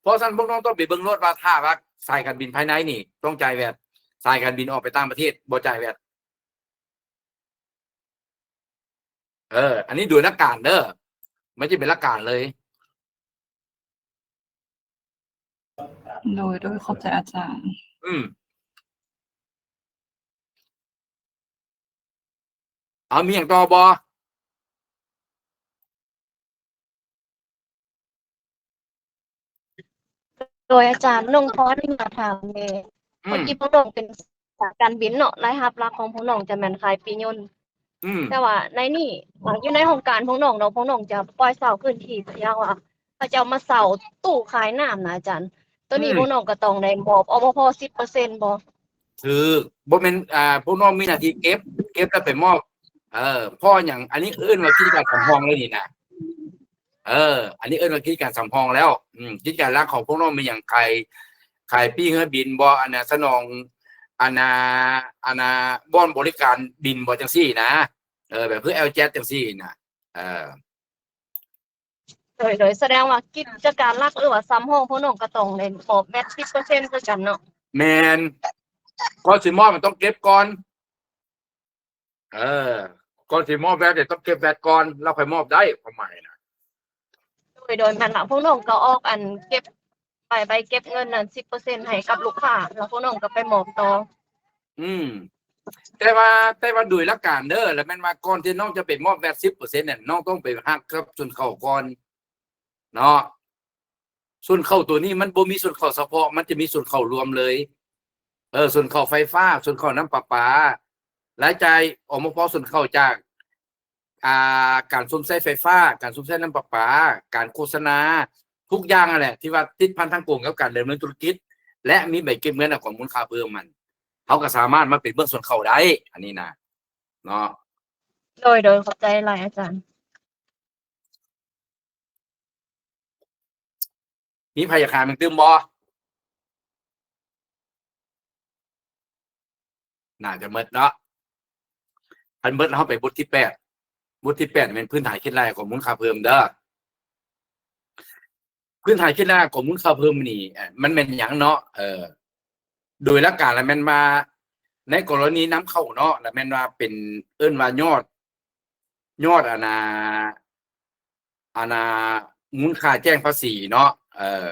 ເພາະສະນັ້ນພວກນ້ອງຕ້ອງໄປເບິ່ງໂລດວ່າ ຖ້າວ່າສາຍການບິນພາຍໃນນີ້ຕ້ອງຈ່າຍແວດ ສາຍການບິນອອກໄປຕ່າງປະເທດບໍ່ຈ່າຍແວດ. ເອີ ອັນນີ້ໂດຍຫຼັກການເດີ ມັນຈະເປັນຫຼັກການເລີຍ. ໂດຍ ໂດຍ ຂອບໃຈອາຈານ. ອືມ. ເອົາ ມີຫຍັງຕໍ່ບໍ່? ໂດຍອາຈານ ນ້ອງຂໍອະນຸຍາດຖາມແດ່. ອືມ ເມື່ອກີ້ພວກນ້ອງເປັນສາຍການບິນເນາະ, ລາຍຮັບຫຼັກຂອງພວກນ້ອງຈະແມ່ນຂາຍປີ້ຍົນ. ອືມ ແຕ່ວ່າໃນນີ້ ຢູ່ໃນໂຄງການພວກນ້ອງເນາະ, ພວກນ້ອງຈະປ່ອຍເຊົ່າພື້ນທີ່ ແຕ່ວ່າເຂົາເຈົ້າມາເຊົ່າຕູ້ຂາຍນ້ຳນະອາຈານ, ໂຕນີ້ ອືມ ພວກນ້ອງກໍຕ້ອງໄດ້ມອບ ອບພ ສິບເປີເຊັນບໍ່? ຄືບໍ່ແມ່ນ ອ່າ ພວກນ້ອງມີໜ້າທີ່ເກັບ ເກັບແລ້ວໄປມອບ. ເອີ ເພາະຫຍັງ? ອັນນີ້ເອີ້ນວ່າກິດຈະການສຳຮອງແລ້ວນີ້ນະ. ເອີ ອັນນີ້ເອີ້ນວ່າກິດຈະການສຳຮອງແລ້ວ. ອືມ ກິດຈະການຫຼັກຂອງພວກນ້ອງແມ່ນຫຍັງ? ຂາຍ ຂາຍປີ້ເຮືອບິນບໍ່? ອັນນ່າ ສະໜອງ ອັນນ່າ ອັນນ່າ ບ່ອນບໍລິການບິນບໍ່? ຈັ່ງຊີ້ນະ. ເອີ ແບບຄືແອລເຈັດຈັ່ງຊີ້ນະ. ເອີ ໂດຍ ໂດຍ ສະແດງວ່າກິດຈະການຫຼັກ ຫຼືວ່າສຳຮອງ ພວກນ້ອງກໍຕ້ອງໄດ້ມອບແວັດ ສິບເປີເຊັນຄືກັນເນາະ? ແມ່ນ ກ່ອນຊິມອບມັນຕ້ອງເກັບກ່ອນ. ເອີ ກ່ອນຊິມອບແວັດ ຕ້ອງເກັບແວັດກ່ອນ ແລ້ວຄ່ອຍມອບໄດ້ ຄວາມໝາຍນະ. ໂດຍ ໂດຍ ແມ່ນລະ ພວກນ້ອງກໍອອກອັນເກັບ ໃບ ໃບເກັບເງິນນັ້ນ ສິບເປີເຊັນໃຫ້ກັບລູກຄ້າ ແລ້ວພວກນ້ອງກໍໄປມອບຕໍ່. ອືມ ແຕ່ວ່າ ແຕ່ວ່າໂດຍຫຼັກການເດີ ລະແມ່ນວ່າກ່ອນທີ່ນ້ອງຈະໄປມອບແວັດ ສິບເປີເຊັນນັ້ນ ນ້ອງຕ້ອງໄປຫັກກັບຊົນເຜົ່າກ່ອນເນາະ. ຊົນເຜົ່າໂຕນີ້ມັນບໍ່ມີຊົນເຜົ່າສະເພາະ ມັນຈະມີຊົນເຜົ່າລວມເລີຍ. ເອີ ຊົນເຜົ່າໄຟຟ້າ ຊົນເຜົ່ານ້ຳປະປາ ລາຍຈ່າຍ ອມພ ຊົນເຜົ່າຈາກ ອ່າ ການຊົມໃຊ້ໄຟຟ້າ ການຊົມໃຊ້ນ້ຳປະປາ ການໂຄສະນາ ທຸກຢ່າງຫັ້ນແຫຼະ ທີ່ວ່າຕິດພັນທາງກົງກັບການດຳເນີນທຸລະກິດ ແລະ ມີໃບເກັບເງິນອາກອນມູນຄ່າເພີ່ມຫັ້ນ ເຮົາກໍສາມາດມາເປັນເບື້ອງຊົນເຜົ່າໄດ້ ອັນນີ້ນະ ເນາະ. ໂດຍ ໂດຍ ຂອບໃຈຫຼາຍອາຈານ. ມີໃຜຢາກຖາມຫຍັງຕື່ມບໍ່? ໜ້າຈະໝົດເນາະ. ຄັນໝົດ ເຮົາໄປບົດທີແປດ. ບົດທີແປດແມ່ນພື້ນຖານຄິດໄລ່ອາກອນມູນຄ່າເພີ່ມເດີ. ພື້ນຖານຄິດໄລ່ອາກອນມູນຄ່າເພີ່ມນີ້ ມັນແມ່ນຫຍັງເນາະ? ເອີ ໂດຍຫຼັກການລະແມ່ນວ່າ ໃນກໍລະນີນຳເຂົ້າເນາະ ລະແມ່ນວ່າເປັນ ເອີ້ນວ່າຍອດ ຍອດ ອັນນ່າ ອັນນ່າ ມູນຄ່າແຈ້ງພາສີເນາະ. ເອີ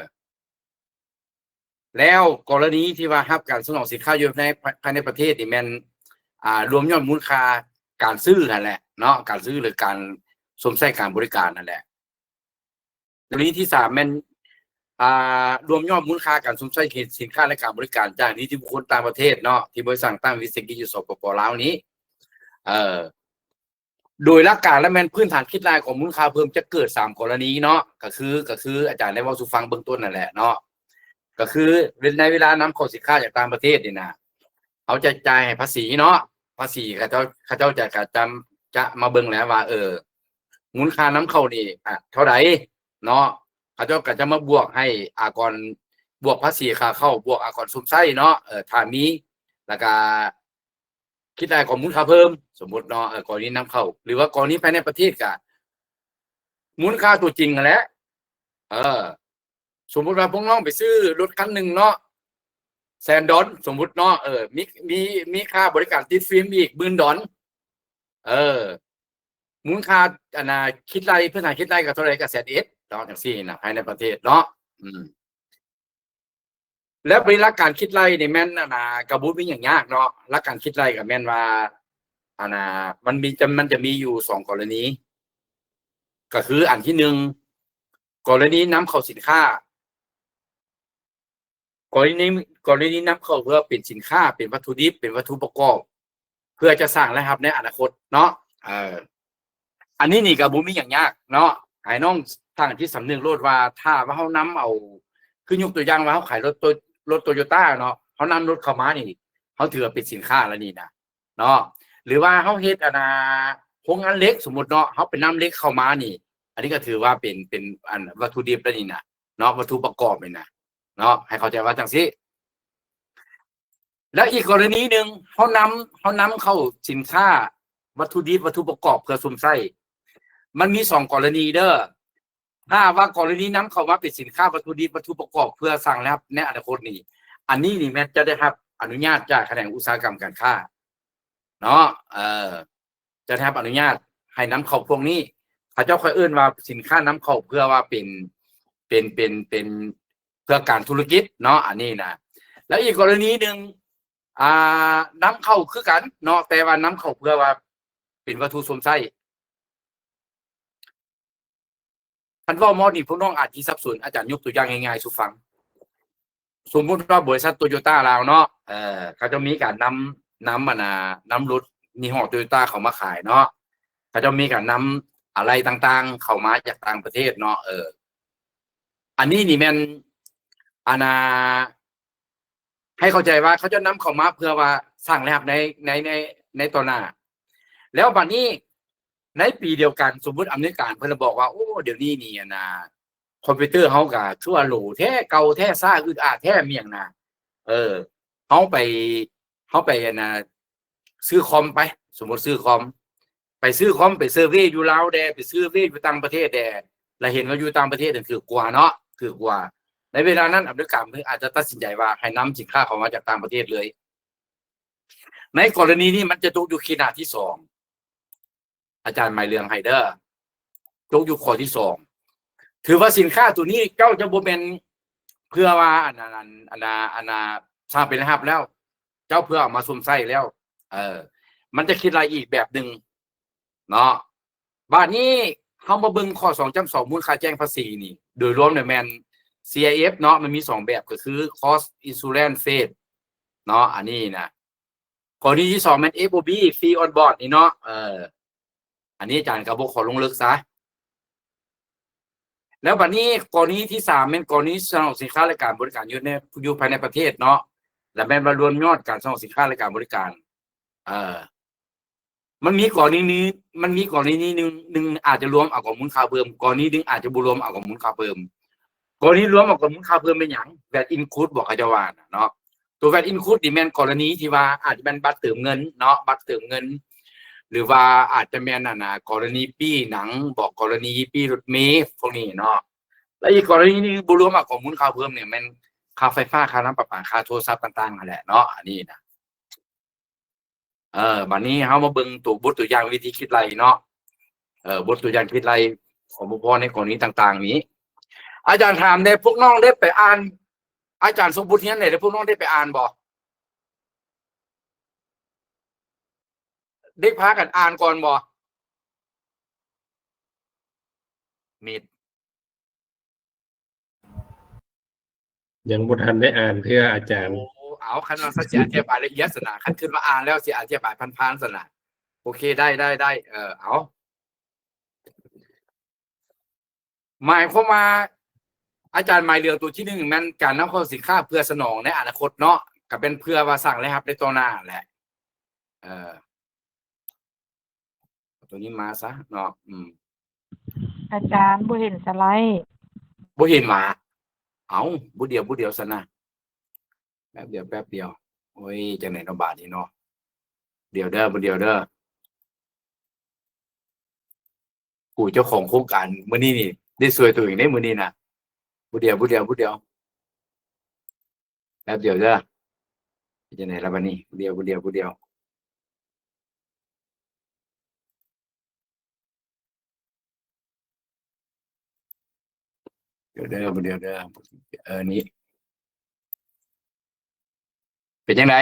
ແລ້ວກໍລະນີທີ່ວ່າຮັບການສົ່ງອອກສິນຄ້າຢູ່ໃນ ພາຍໃນປະເທດນີ້ແມ່ນ ອ່າ ລວມຍອດມູນຄ່າການຊື້ຫັ້ນແຫຼະເນາະ ການຊື້ ຫຼື ການຊົມໃຊ້ການບໍລິການນັ້ນແຫຼະ. ກໍລະນີທີສາມແມ່ນ ອ່າ ລວມຍອດມູນຄ່າການຊົມໃຊ້ສິນຄ້າ ແລະ ການບໍລິການຈາກນິຕິບຸກຄົນຕ່າງປະເທດເນາະ ທີ່ບໍລິສັດຕັ້ງວິສາຫະກິດຢູ່ ສປປ ລາວນີ້. ເອີ ໂດຍຫຼັກການແລ້ວແມ່ນພື້ນຖານຄິດໄລ່ອາກອນມູນຄ່າເພີ່ມຈະເກີດສາມກໍລະນີເນາະ ກໍຄື ກໍຄືອາຈານໄດ້ເວົ້າສູ່ຟັງເບື້ອງຕົ້ນນັ້ນແຫຼະເນາະ ກໍຄືໃນເວລານຳເຂົ້າສິນຄ້າຈາກຕ່າງປະເທດນີ້ນະ ເຮົາຈະຈ່າຍໃຫ້ພາສີເນາະ ພາສີເຂົາເຈົ້າ ເຂົາເຈົ້າຈະ ຈະ ຈະ ຈະມາເບິ່ງແລ້ວວ່າ ເອີ ມູນຄ່ານຳເຂົ້ານີ້ ອາ ເທົ່າໃດເນາະ ເຂົາເຈົ້າກໍຈະມາບວກໃຫ້ອາກອນ ບວກພາສີຂາເຂົ້າ ບວກອາກອນຊົມໃຊ້ເນາະ ເອີ ຖ້າມີ ແລ້ວກະ ຄິດໄລ່ອາກອນມູນຄ່າເພີ່ມ ສົມມຸດເນາະ ເອີ ກໍລະນີນຳເຂົ້າ ຫຼືວ່າກໍລະນີພາຍໃນປະເທດກະມູນຄ່າຕົວຈິງຫັ້ນແຫຼະ. ເອີ ສົມມຸດວ່າພວກນ້ອງໄປຊື້ລົດຄັນໜຶ່ງເນາະ ແສນດອນ ສົມມຸດເນາະ ເອີ ມີ ມີ ມີຄ່າບໍລິການຕິດຟິມອີກ ໝື່ນດອນ ເອີ ມູນຄ່າ ອັນນ່າ ຄິດໄລ່ ພື້ນຖານຄິດໄລ່ກໍເທົ່າໃດ ກໍແສນເອັດເນາະ ຈັ່ງຊີ້ນະ ພາຍໃນປະເທດເນາະ. ອືມ ແລ້ວບັດນີ້ຫຼັກການຄິດໄລ່ນີ້ແມ່ນ ອັນນ່າ ກໍບໍ່ມີຫຍັງຍາກເນາະ ຫຼັກການຄິດໄລ່ກໍແມ່ນວ່າ ອັນນ່າ ມັນມີ ຈະ ມັນຈະມີຢູ່ສອງກໍລະນີ ກໍຄືອັນທີໜຶ່ງ ກໍລະນີນຳເຂົ້າສິນຄ້າ ກໍລະນີ ກໍລະນີນຳເຂົ້າເພື່ອເປັນສິນຄ້າ ເປັນວັດຖຸດິບ ເປັນວັດຖຸປະກອບ ເພື່ອຈະສ້າງລາຍຮັບໃນອະນາຄົດເນາະ. ເອີ ອັນນີ້ນີ້ກໍບໍ່ມີຫຍັງຍາກເນາະ ໃຫ້ນ້ອງຕັ້ງຈິດສຳນຶກໂລດວ່າ ຖ້າວ່າເຮົານຳເອົາ ຄືຍົກຕົວຢ່າງວ່າເຮົາຂາຍລົດໂຕ ລົດໂຕໂຢຕ້າເນາະ ເຮົານຳລົດເຂົ້າມານີ້ ເຮົາຖືວ່າເປັນສິນຄ້າແລ້ວນີ້ນະເນາະ ຫຼືວ່າເຮົາເຮັດ ອັນນ່າ ໂຮງງານເຫຼັກ ສົມມຸດເນາະ ເຮົາໄປນຳເຫຼັກເຂົ້າມານີ້ ອັນນີ້ກໍຖືວ່າເປັນ ເປັນ ອັນ ວັດຖຸດິບແລ້ວນີ້ນະເນາະ ວັດຖຸປະກອບນີ້ນະເນາະ ໃຫ້ເຂົ້າໃຈວ່າຈັ່ງຊີ້. ແລ້ວອີກກໍລະນີໜຶ່ງ ເຮົານຳ ເຮົານຳເຂົ້າສິນຄ້າ ວັດຖຸດິບ ວັດຖຸປະກອບເພື່ອຊົມໃຊ້ ມັນມີສອງກໍລະນີເດີ. ຖ້າວ່າກໍລະນີນຳເຂົ້າມາເປັນສິນຄ້າ ວັດຖຸດິບ ວັດຖຸປະກອບເພື່ອສ້າງລາຍຮັບໃນອະນາຄົດນີ້ ອັນນີ້ນີ້ແມ່ນຈະໄດ້ຮັບອະນຸຍາດຈາກຂະແໜງອຸດສາຫະກຳການຄ້າເນາະ ເອີ ຈະໄດ້ຮັບອະນຸຍາດໃຫ້ນຳເຂົ້າພວກນີ້ ເຂົາເຈົ້າຄ່ອຍເອີ້ນວ່າສິນຄ້ານຳເຂົ້າເພື່ອວ່າເປັນ ເປັນ ເປັນ ເປັນເພື່ອການທຸລະກິດເນາະ ອັນນີ້ນະ. ແລ້ວອີກກໍລະນີໜຶ່ງ ອ່າ ນຳເຂົ້າຄືກັນເນາະ ແຕ່ວ່ານຳເຂົ້າເພື່ອວ່າ ປັນວັດຖຸຊົມໃຊ້. ຄັນເວົ້າມານີ້ ພວກນ້ອງອາດຈະສັບສົນ, ອາຈານຍົກຕົວຢ່າງງ່າຍໆສູ່ຟັງ. ສົມມຸດວ່າບໍລິສັດໂຕໂຍຕ້າລາວເນາະ ເອີ ເຂົາເຈົ້າມີການນຳ ນຳ ອັນນ່າ ນຳລົດຍີ່ຫໍ້ໂຕໂຍຕ້າເຂົ້າມາຂາຍເນາະ, ເຂົາເຈົ້າມີການນຳອາໄຫຼ່ຕ່າງໆເຂົ້າມາຈາກຕ່າງປະເທດເນາະ ເອີ ອັນນີ້ນີ້ແມ່ນ ອັນນ່າ ໃຫ້ເຂົ້າໃຈວ່າເຂົາເຈົ້ານຳເຂົ້າມາເພື່ອວ່າສ້າງລາຍຮັບໃນ ໃນ ໃນ ໃນຕໍ່ໜ້າ. ແລ້ວບັດນີ້ໃນປີດຽວກັນ ສົມມຸດອຳນວຍການເພິ່ນລະບອກວ່າ ໂອ້ ດຽວນີ້ນີ້ ອັນນ່າ ຄອມພິວເຕີເຮົາກະຄືວ່າໂຫຼແທ້ ເກົ່າແທ້ ຊ້າ ອືດອາດແທ້ ມີຫຍັງນະ ເອີ ເຮົາໄປ ເຮົາໄປ ອັນນ່າ ຊື້ຄອມໄປ ສົມມຸດຊື້ຄອມ ໄປຊື້ຄອມ ໄປເຊີເວຢູ່ລາວແດ່ ໄປເຊີເວຢູ່ຕ່າງປະເທດແດ່ ລະເຫັນວ່າຢູ່ຕ່າງປະເທດນັ້ນຖືກກວ່າເນາະ ຖືກກວ່າ. ໃນເວລານັ້ນອາເມລິກາເພິ່ນອາດຈະຕັດສິນໃຈວ່າໃຫ້ນຳສິນຄ້າເຂົ້າມາຈາກຕ່າງປະເທດເລີຍ. ໃນກໍລະນີນີ້ມັນຈະຕົກຢູ່ຂີດໜ້າທີສອງ ອາຈານໝາຍເລື່ອງໃຫ້ເດີ ຕົກຢູ່ຂໍ້ທີສອງ. ຖືວ່າສິນຄ້າໂຕນີ້ເຈົ້າຈະບໍ່ແມ່ນເພື່ອວ່າ ອັນ ອັນ ອັນ ອັນ ອັນ ອັນ ສ້າງເປັນລາຍຮັບແລ້ວ ເຈົ້າເພື່ອເອົາມາຊົມໃຊ້ແລ້ວ ເອີ ມັນຈະຄິດໄລ່ອີກແບບໜຶ່ງເນາະ. ບາດນີ້ເຮົາມາເບິ່ງຂໍ້ສອງຈ້ຳສອງ ມູນຄ່າແຈ້ງພາສີນີ້ ໂດຍລວມແລ້ວແມ່ນ ຊີໄອເອັຟ ເນາະ ມັນມີສອງແບບ ກໍຄື Cost Insurance Phase ເນາະ ອັນນີ້ນະ. ກໍລະນີທີສອງແມ່ນ ເອັຟ ໂອ ບີ Fee on Board ນີ້ເນາະ ເອີ ອັນນີ້ອາຈານກໍບໍ່ຂໍລົງເລິກຊະ. ແລ້ວບັດນີ້ກໍລະນີທີສາມແມ່ນກໍລະນີສະໜອງສິນຄ້າ ແລະ ການບໍລິການຢູ່ໃນ ຢູ່ພາຍໃນປະເທດເນາະ ແລະ ແມ່ນວ່າລວມຍອດການສະໜອງສິນຄ້າ ແລະ ການບໍລິການ ເອີ ມັນມີກໍລະນີໜຶ່ງ ມັນມີກໍລະນີໜຶ່ງ ໜຶ່ງອາດຈະລວມເອົາກັບມູນຄ່າເພີ່ມ, ກໍລະນີໜຶ່ງອາດຈະບໍ່ລວມເອົາກັບມູນຄ່າເພີ່ມ. ກໍລະນີລວມເອົາກັບມູນຄ່າເພີ່ມແມ່ນຫຍັງ? ແວດ include ບອກ ເຂົາເຈົ້າວ່ານະເນາະ. ຕົວ ແວດ include ນີ້ແມ່ນກໍລະນີທີ່ວ່າອາດຈະແມ່ນບັດເຕີມເງິນເນາະ ບັດເຕີມເງິນ ຫຼືວ່າອາດຈະແມ່ນ ອັນນ່າ ກໍລະນີປີ້ໜັງ ບອກ ກໍລະນີປີ້ລົດເມ ພວກນີ້ເນາະ. ແລະ ອີກກໍລະນີໜຶ່ງບໍ່ລວມເອົາກັບມູນຄ່າເພີ່ມນີ້ແມ່ນຄ່າໄຟຟ້າ ຄ່ານ້ຳປະປາ ຄ່າໂທລະສັບຕ່າງໆຫັ້ນແຫຼະເນາະ ອັນນີ້ນະ. ເອີ ບາດນີ້ເຮົາມາເບິ່ງຕົວ ບົດຕົວຢ່າງວິທີຄິດໄລ່ເນາະ ເອີ ບົດຕົວຢ່າງຄິດໄລ່ ຂອງ ຂອງ ຂອງໃນກໍລະນີຕ່າງໆນີ້ ອາຈານຖາມແດ່ ພວກນ້ອງໄດ້ໄປອ່ານ ອາຈານສົ່ງບົດຮຽນໃຫ້ ແລ້ວພວກນ້ອງໄດ້ໄປອ່ານບໍ່? ໄດ້ພາກັນອ່ານກ່ອນບໍ່? ມິດ ຍັງບໍ່ທັນໄດ້ອ່ານເທື່ອອາຈານ. ໂອ້ ເອົາ ຄັນວ່າຊັ້ນຊິອະທິບາຍລະອຽດຊັ້ນນະ ຄັນຄິດວ່າອ່ານແລ້ວຊິອະທິບາຍຜ່ານໆຊັ້ນນະ. ໂອເຄ ໄດ້ ໄດ້ ໄດ້ ເອີ ເອົາ ໝາຍຄວາມວ່າ ອາຈານໝາຍເລື່ອງຕົວທີໜຶ່ງແມ່ນການນຳເຂົ້າສິນຄ້າເພື່ອສະໜອງໃນອະນາຄົດເນາະ ກະເປັນເພື່ອວ່າສ້າງລາຍຮັບໃນຕໍ່ໜ້າແຫຼະ ເອີ. ເອົາຕົວນີ້ມາຊະເນາະ ອືມ ອາຈານບໍ່ເຫັນສະໄລ. ບໍ່ເຫັນຫວາ? ເອົາ ບໍ່ດຽວ ບໍ່ດຽວຊັ້ນນະ ແປັບດຽວ ແປັບດຽວ. ໂອ້ຍ ຈັ່ງໃດເນາະບາດນີ້ເນາະ ດຽວເດີ ບໍ່ດຽວເດີ. ຜູ້ເຈົ້າຂອງໂຄງການມື້ນີ້ນີ້ ໄດ້ຊ່ວຍຕົວເອງເດ້ມື້ນີ້ນະ ຜູ້ດຽວ ຜູ້ດຽວ ຜູ້ດຽວ ແປັບດຽວເດີ. ເປັນຈັ່ງໃດລະບາດນີ້? ຜູ້ດຽວ ຜູ້ດຽວ ຜູ້ດຽວ ດຽວເດີ ດຽວເດີ ເອີ ນີ້ ເປັນຈັ່ງໃດ?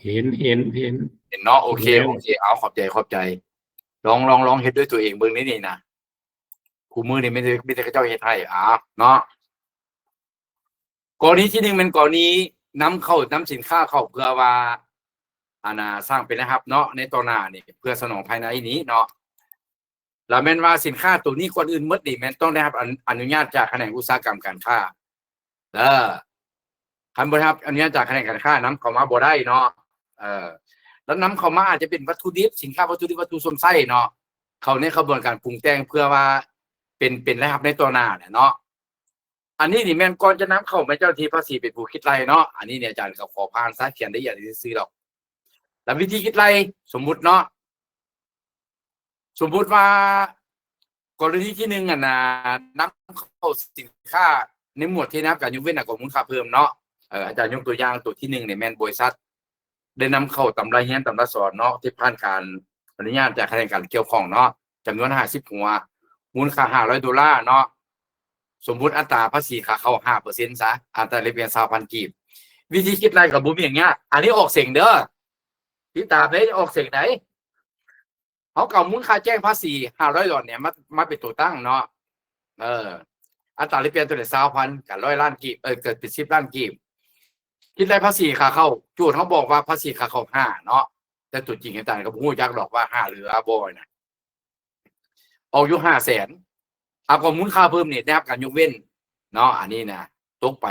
ເຫັນ ເຫັນ ເຫັນ ເຫັນເນາະ ໂອເຄ ໂອເຄ ເອົາ ຂອບໃຈ ຂອບໃຈ. ລອງ ລອງ ລອງເຮັດດ້ວຍຕົວເອງເບິ່ງໃນນີ້ນະ ຄູ່ມື້ນີ້ມີແຕ່ ມີແຕ່ເຂົາເຈົ້າເຮັດໃຫ້ ອາ ເນາະ. ກໍລະນີທີໜຶ່ງແມ່ນກໍລະນີນຳເຂົ້າ ນຳສິນຄ້າເຂົ້າເພື່ອວ່າ ອັນນ່າ ສ້າງເປັນລາຍຮັບເນາະ ໃນຕໍ່ໜ້ານີ້ ເພື່ອສະໜອງພາຍໃນນີ້ເນາະ. ລະແມ່ນວ່າສິນຄ້າໂຕນີ້ ກ່ອນອື່ນໝົດນີ້ແມ່ນຕ້ອງໄດ້ຮັບອະ ອະນຸຍາດຈາກຂະແໜງອຸດສາຫະກຳການຄ້າເດີ. ຄັນບໍ່ໄດ້ຮັບອະນຸຍາດຈາກຂະແໜງການຄ້າ ນຳເຂົ້າມາບໍ່ໄດ້ເນາະ. ເອີ ລະນຳເຂົ້າມາອາດຈະເປັນວັດຖຸດິບ ສິນຄ້າວັດຖຸດິບ ວັດຖຸຊົມໃຊ້ເນາະ ເຂົ້າໃນຂະບວນການປຸງແຕ່ງເພື່ອວ່າເປັນ ເປັນລາຍຮັບໃນຕໍ່ໜ້າແຫຼະເນາະ. ອັນນີ້ນີ້ແມ່ນກ່ອນຈະນຳເຂົ້າແມ່ນເຈົ້າໜ້າທີ່ພາສີເປັນຜູ້ຄິດໄລ່ເນາະ. ອັນນີ້ນີ້ອາຈານກໍຂໍຜ່ານຊະ ຂຽນລະອຽດຊື່ໆດອກ. ແລ້ວວິທີຄິດໄລ່ ສົມມຸດເນາະ ສົມມຸດວ່າກໍລະນີທີໜຶ່ງ ອັນນ່າ ນຳເຂົ້າສິນຄ້າໃນໝວດທີ່ໄດ້ຮັບການຍົກເວັ້ນ ອາ ກອງມູນຄ່າເພີ່ມເນາະ. ເອີ ອາຈານຍົກຕົວຢ່າງຕົວທີໜຶ່ງນີ້ແມ່ນບໍລິສັດ ໄດ້ນຳເຂົ້າຕຳລາຮຽນຕຳລາສອນເນາະ ທີ່ຜ່ານການອະນຸຍາດຈາກຂະແໜງການກ່ຽວຂ້ອງເນາະ ຈຳນວນຫ້າສິບຫົວ ມູນຄ່າຫ້າຮ້ອຍໂດລາເນາະ. ສົມມຸດອັດຕາພາສີຂາເຂົ້າຫ້າເປີເຊັນຊະ ອັດຕາແລກປ່ຽນຊາວພັນກີບ. ວິທີຄິດໄລ່ກໍບໍ່ມີຫຍັງຍາກ ອັນນີ້ອອກເສັງເດີ ຕິດຕາມເດ້ ອອກສຽງໃດ. ເຮົາກໍເອົາມູນຄ່າແຈ້ງພາສີຫ້າຮ້ອຍດອນເນຍ ມາ ມາເປັນຕົວຕັ້ງເນາະ. ເອີ ອັດຕາແລກປ່ຽນຕົວໃດ ຊາວພັນ ກໍຮ້ອຍລ້ານກີບ ເອີ ກໍເປັນສິບລ້ານກີບ. ຄິດໄລ່ພາສີຂາເຂົ້າ ໂຈດເຮົາບອກວ່າພາສີຂາເຂົ້າຫ້າເນາະ, ແຕ່ຕົວຈິງອາຈານກໍບໍ່ຮູ້ຈັກດອກວ່າຫ້າຫຼືບໍ່ນະ. ອອກຢູ່ຫ້າແສນ. ເອົາ ກໍມູນຄ່າເພີ່ມນີ້ໄດ້ຮັບການຍົກເວັ້ນເນາະ ອັນນີ້ນະ ຕົກໄປ.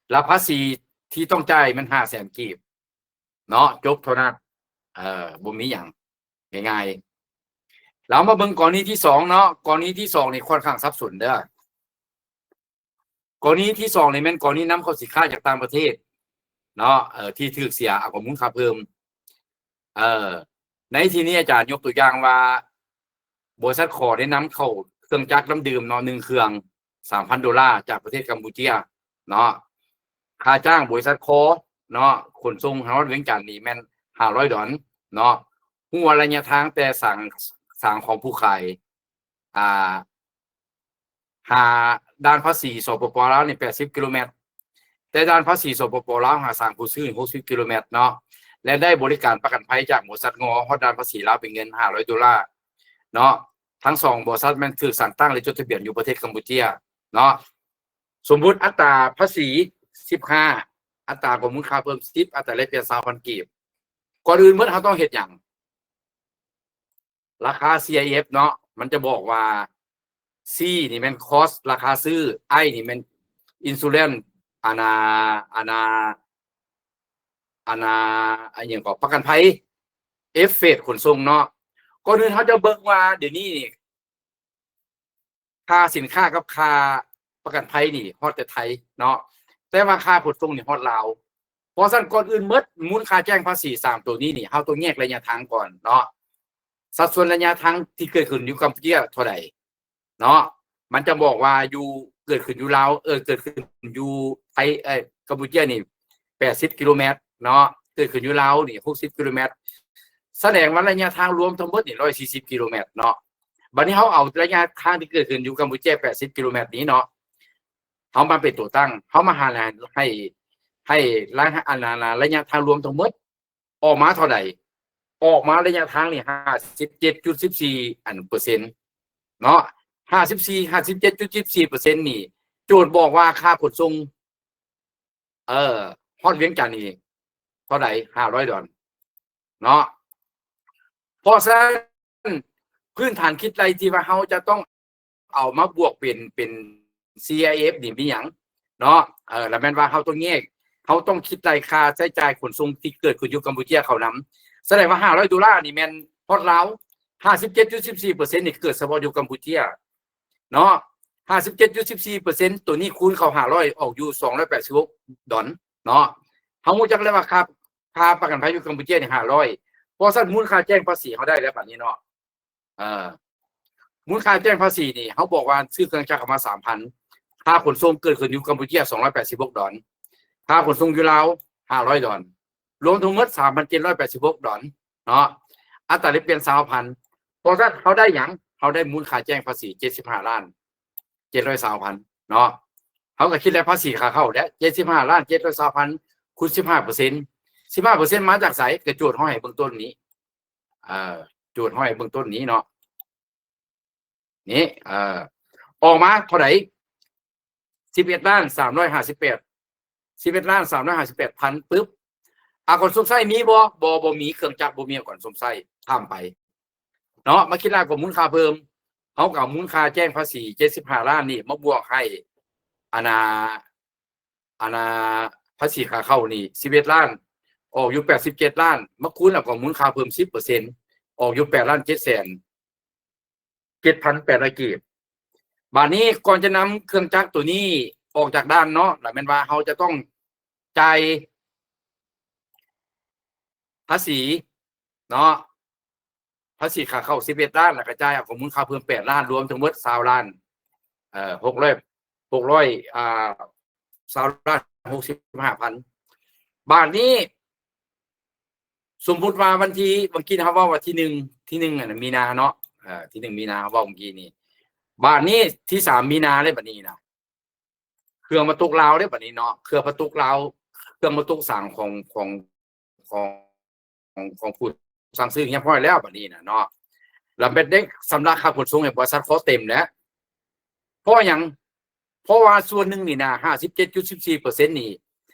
ແລ້ວພາສີທີ່ຕ້ອງຈ່າຍແມ່ນຫ້າແສນກີບເນາະ ຈົບເທົ່ານັ້ນ. ເອີ ບໍ່ມີຫຍັງ ງ່າຍໆ. ແລ້ວມາເບິ່ງກໍລະນີທີສອງເນາະ, ກໍລະນີທີສອງນີ້ຂ້ອນຂ້າງສັບສົນເດີ້. ກໍລະນີທີສອງນີ້ແມ່ນກໍລະນີນຳເຂົ້າສິນຄ້າຈາກຕ່າງປະເທດເນາະ ເອີ ທີ່ຖືກເສຍ ເອົາ ກໍມູນຄ່າເພີ່ມ. ເອີ ໃນທີ່ນີ້ອາຈານຍົກຕົວຢ່າງວ່າ ບໍລິສັດຂໍໄດ້ນຳເຂົ້າເຄື່ອງຈັກນ້ຳດື່ມເນາະ ໜຶ່ງເຄື່ອງ ສາມພັນໂດລາ ຈາກປະເທດກຳປູເຈຍເນາະ. ຄ່າຈ້າງບໍລິສັດຂໍເນາະ ຂົນສົ່ງຮອດວຽງຈັນນີ້ແມ່ນຫ້າຮ້ອຍດອນເນາະ. ຮູ້ວ່າໄລຍະທາງແຕ່ສາງ ສາງຂອງຜູ້ຂາຍ ອ່າ ຫາດ່ານພາສີ ສປປ ລາວນີ້ ແປດສິບກິໂລແມັດ, ແຕ່ດ່ານພາສີ ສປປ ລາວ ຫາສາງຜູ້ຊື້ ຫົກສິບກິໂລແມັດເນາະ ແລະ ໄດ້ບໍລິການປະກັນໄພຈາກບໍລິສັດງໍຮອດດ່ານພາສີລາວ ເປັນເງິນຫ້າຮ້ອຍໂດລາເນາະ. ທັງສອງບໍລິສັດແມ່ນຖືກສ້າງຕັ້ງ ແລະ ຈົດທະບຽນຢູ່ປະເທດກຳປູເຈຍເນາະ. ສົມມຸດອັດຕາພາສີສິບຫ້າ, ອັດຕາຂອງມູນຄ່າເພີ່ມສິບ, ອັດຕາແລກປ່ຽນຊາວພັນກີບ. ກ່ອນອື່ນໝົດເຮົາຕ້ອງເຮັດຫຍັງ? ລາຄາ ຊີໄອເອັຟ ເນາະ ມັນຈະບອກວ່າ C ນີ້ແມ່ນ cost ລາຄາຊື້, I ນີ້ແມ່ນ insurance ອັນນ່າ ອັນນ່າ ອັນນ່າ ອັນຫຍັງກໍ ປະກັນໄພ, F freight ຂົນສົ່ງເນາະ. ກ່ອນອື່ນເຮົາຈະເບິ່ງວ່າດຽວນີ້ນີ້ ຄ່າສິນຄ້າກັບຄ່າປະກັນໄພນີ້ຮອດແຕ່ໄທເນາະ, ແຕ່ວ່າຄ່າຂົນສົ່ງນີ້ຮອດລາວ. ເພາະສະນັ້ນ ກ່ອນອື່ນໝົດ ມູນຄ່າແຈ້ງພາສີສາມໂຕນີ້ນີ້ ເຮົາຕ້ອງແຍກໄລຍະທາງກ່ອນເນາະ. ສັດສ່ວນໄລຍະທາງທີ່ເກີດຂຶ້ນຢູ່ກຳປູເຈຍເທົ່າໃດເນາະ, ມັນຈະບອກວ່າຢູ່ ເກີດຂຶ້ນຢູ່ລາວ ເອີ ເກີດຂຶ້ນຢູ່ໄທ ເອີ ກຳປູເຈຍນີ້ ແປດສິບກິໂລແມັດເນາະ, ເກີດຂຶ້ນຢູ່ລາວນີ້ ຫົກສິບກິໂລແມັດ. ສະແດງວ່າໄລຍະທາງລວມທັງໝົດນີ້ ຮ້ອຍສີ່ສິບກິໂລແມັດເນາະ. ບັດນີ້ເຮົາເອົາໄລຍະທາງທີ່ເກີດຂຶ້ນຢູ່ກຳປູເຈຍ ແປດສິບກິໂລແມັດນີ້ເນາະ, ເຮົາມາເປັນຕົວຕັ້ງ, ເຮົາມາຫາ ໃຫ້ ໃຫ້ລາຍ ອັນນັ້ນນະ ໄລຍະທາງລວມທັງໝົດອອກມາເທົ່າໃດ? ອອກມາໄລຍະທາງນີ້ ຫ້າສິບເຈັດຈຸດສິບສີ່ ອັນ ເປີເຊັນເນາະ, ຫ້າສິບສີ່ ຫ້າສິບເຈັດຈຸດສິບສີ່ເປີເຊັນນີ້ ໂຈດບອກວ່າຄ່າຂົນສົ່ງ ເອີ ຮອດວຽງຈັນນີ້ເທົ່າໃດ? ຫ້າຮ້ອຍດອນເນາະ. ເພາະສະນັ້ນ ພື້ນຖານຄິດໄລ່ທີ່ວ່າເຮົາຈະຕ້ອງເອົາມາບວກເປັນ ເປັນ ຊີໄອເອັຟ ນີ້ມີຫຍັງເນາະ? ເອີ ລະແມ່ນວ່າເຮົາຕ້ອງແຍກ ເຮົາຕ້ອງຄິດໄລ່ຄ່າໃຊ້ຈ່າຍຂົນສົ່ງທີ່ເກີດຂຶ້ນຢູ່ກຳປູເຈຍເຂົ້ານຳ. ສະແດງວ່າຫ້າຮ້ອຍໂດລານີ້ແມ່ນຮອດລາວ, ຫ້າສິບເຈັດຈຸດສິບສີ່ເປີເຊັນນີ້ເກີດສະເພາະຢູ່ກຳປູເຈຍເນາະ. ຫ້າສິບເຈັດຈຸດສິບສີ່ເປີເຊັນ ໂຕນີ້ຄູນເຂົ້າຫ້າຮ້ອຍ ອອກຢູ່ສອງຮ້ອຍແປດສິບຫົກດອນເນາະ. ເຮົາຮູ້ຈັກແລ້ວວ່າຄ່າ ຄ່າປະກັນໄພຢູ່ກຳປູເຈຍນີ້ຫ້າຮ້ອຍ, ເພາະສະນັ້ນມູນຄ່າແຈ້ງພາສີເຮົາໄດ້ແລ້ວບາດນີ້ເນາະ. ເອີ ມູນຄ່າແຈ້ງພາສີນີ້ ເຮົາບອກວ່າຊື້ເຄື່ອງຈັກເຂົ້າມາສາມພັນ, ຄ່າຂົນສົ່ງເກີດຂຶ້ນຢູ່ກຳປູເຈຍສອງຮ້ອຍແປດສິບຫົກດອນ, ຄ່າຂົນສົ່ງຢູ່ລາວຫ້າຮ້ອຍດອນ, ລວມທັງໝົດສາມພັນເຈັດຮ້ອຍແປດສິບຫົກດອນເນາະ, ອັດຕາແລກປ່ຽນຊາວພັນ. ເພາະສະນັ້ນເຮົາໄດ້ຫຍັງ? ເຮົາໄດ້ມູນຄ່າແຈ້ງພາສີເຈັດສິບຫ້າລ້ານເຈັດຮ້ອຍຊາວພັນເນາະ. ເຮົາກໍຄິດແລ້ວພາສີຂາເຂົ້າແຫຼະ ເຈັດສິບຫ້າລ້ານເຈັດຮ້ອຍຊາວພັນ ຄູນສິບຫ້າເປີເຊັນ, ສິບຫ້າເປີເຊັນມາຈາກໃສ? ກໍໂຈດເຮົາໃຫ້ເບື້ອງຕົ້ນນີ້ ເອີ ໂຈດເຮົາໃຫ້ເບື້ອງຕົ້ນນີ້ເນາະ. ນີ້ ເອີ ອອກມາເທົ່າໃດ? ສິບເອັດລ້ານສາມຮ້ອຍຫ້າສິບແປດ ສິບເອັດລ້ານສາມຮ້ອຍຫ້າສິບແປດພັນ ປຶບ ອາກອນຊົມໃຊ້ມີບໍ່? ບໍ່ ບໍ່ມີ, ເຄື່ອງຈັກບໍ່ມີອາກອນຊົມໃຊ້, ຂ້າມໄປເນາະ. ມາຄິດລາວກວ່າມູນຄ່າເພີ່ມ, ເຮົາກໍເອົາມູນຄ່າແຈ້ງພາສີເຈັດສິບຫ້າລ້ານນີ້ມາບວກໃຫ້ ອັນນ່າ ອັນນ່າ ພາສີຂາເຂົ້ານີ້ສິບເອັດລ້ານ ອອກຢູ່ແປດສິບເຈັດລ້ານ ມາຄູນເອົາກັບມູນຄ່າເພີ່ມສິບເປີເຊັນ ອອກຢູ່ແປດລ້ານເຈັດແສນ ເຈັດພັນແປດຮ້ອຍກີບ. ບາດນີ້ກ່ອນຈະນຳເຄື່ອງຈັກໂຕນີ້ອອກຈາກດ່ານເນາະ ລະແມ່ນວ່າເຮົາຈະຕ້ອງຈ່າຍພາສີເນາະ, ພາສີຂາເຂົ້າສິບເອັດລ້ານ ລະກະຈ່າຍເອົາກອງທຶນຄ່າເພີ່ມແປດລ້ານ ລວມທັງໝົດຊາວລ້ານ ເອີ ຫົກຮ້ອຍ ຫົກຮ້ອຍ ອ່າ ຊາວລ້ານຫົກສິບຫ້າພັນ. ບາດນີ້ ສົມມຸດວ່າວັນທີ ເມື່ອກີ້ເຮົາເວົ້າວ່າທີໜຶ່ງ ທີໜຶ່ງ ອັນ ມີນາເນາະ ເອີ ທີໜຶ່ງ ມີນາ ເຮົາເວົ້າເມື່ອກີ້ນີ້. ບາດນີ້ທີສາມ ມີນາເດ້ ບາດນີ້ນະ ເຄື່ອງມາຕົກລາວເດ້ ບາດນີ້ເນາະ ເຄື່ອງມາຕົກລາວ ເຄື່ອງມາຕົກສາງຂອງ ຂອງ ຂອງ ຂອງຜູ້ສັ່ງຊື້ຮຽບຮ້ອຍແລ້ວບັດນີ້ນະເນາະ. ແລ້ວແມ່ນໄດ້ຊຳລະຄ່າຂົນສົ່ງໃຫ້ບໍລິສັດຂໍເຕັມແລ້ວ. ເພາະຫຍັງ? ເພາະວ່າສ່ວນໜຶ່ງນີ້ນະ ຫ້າສິບເຈັດຈຸດສິບສີ່ເປີເຊັນນີ້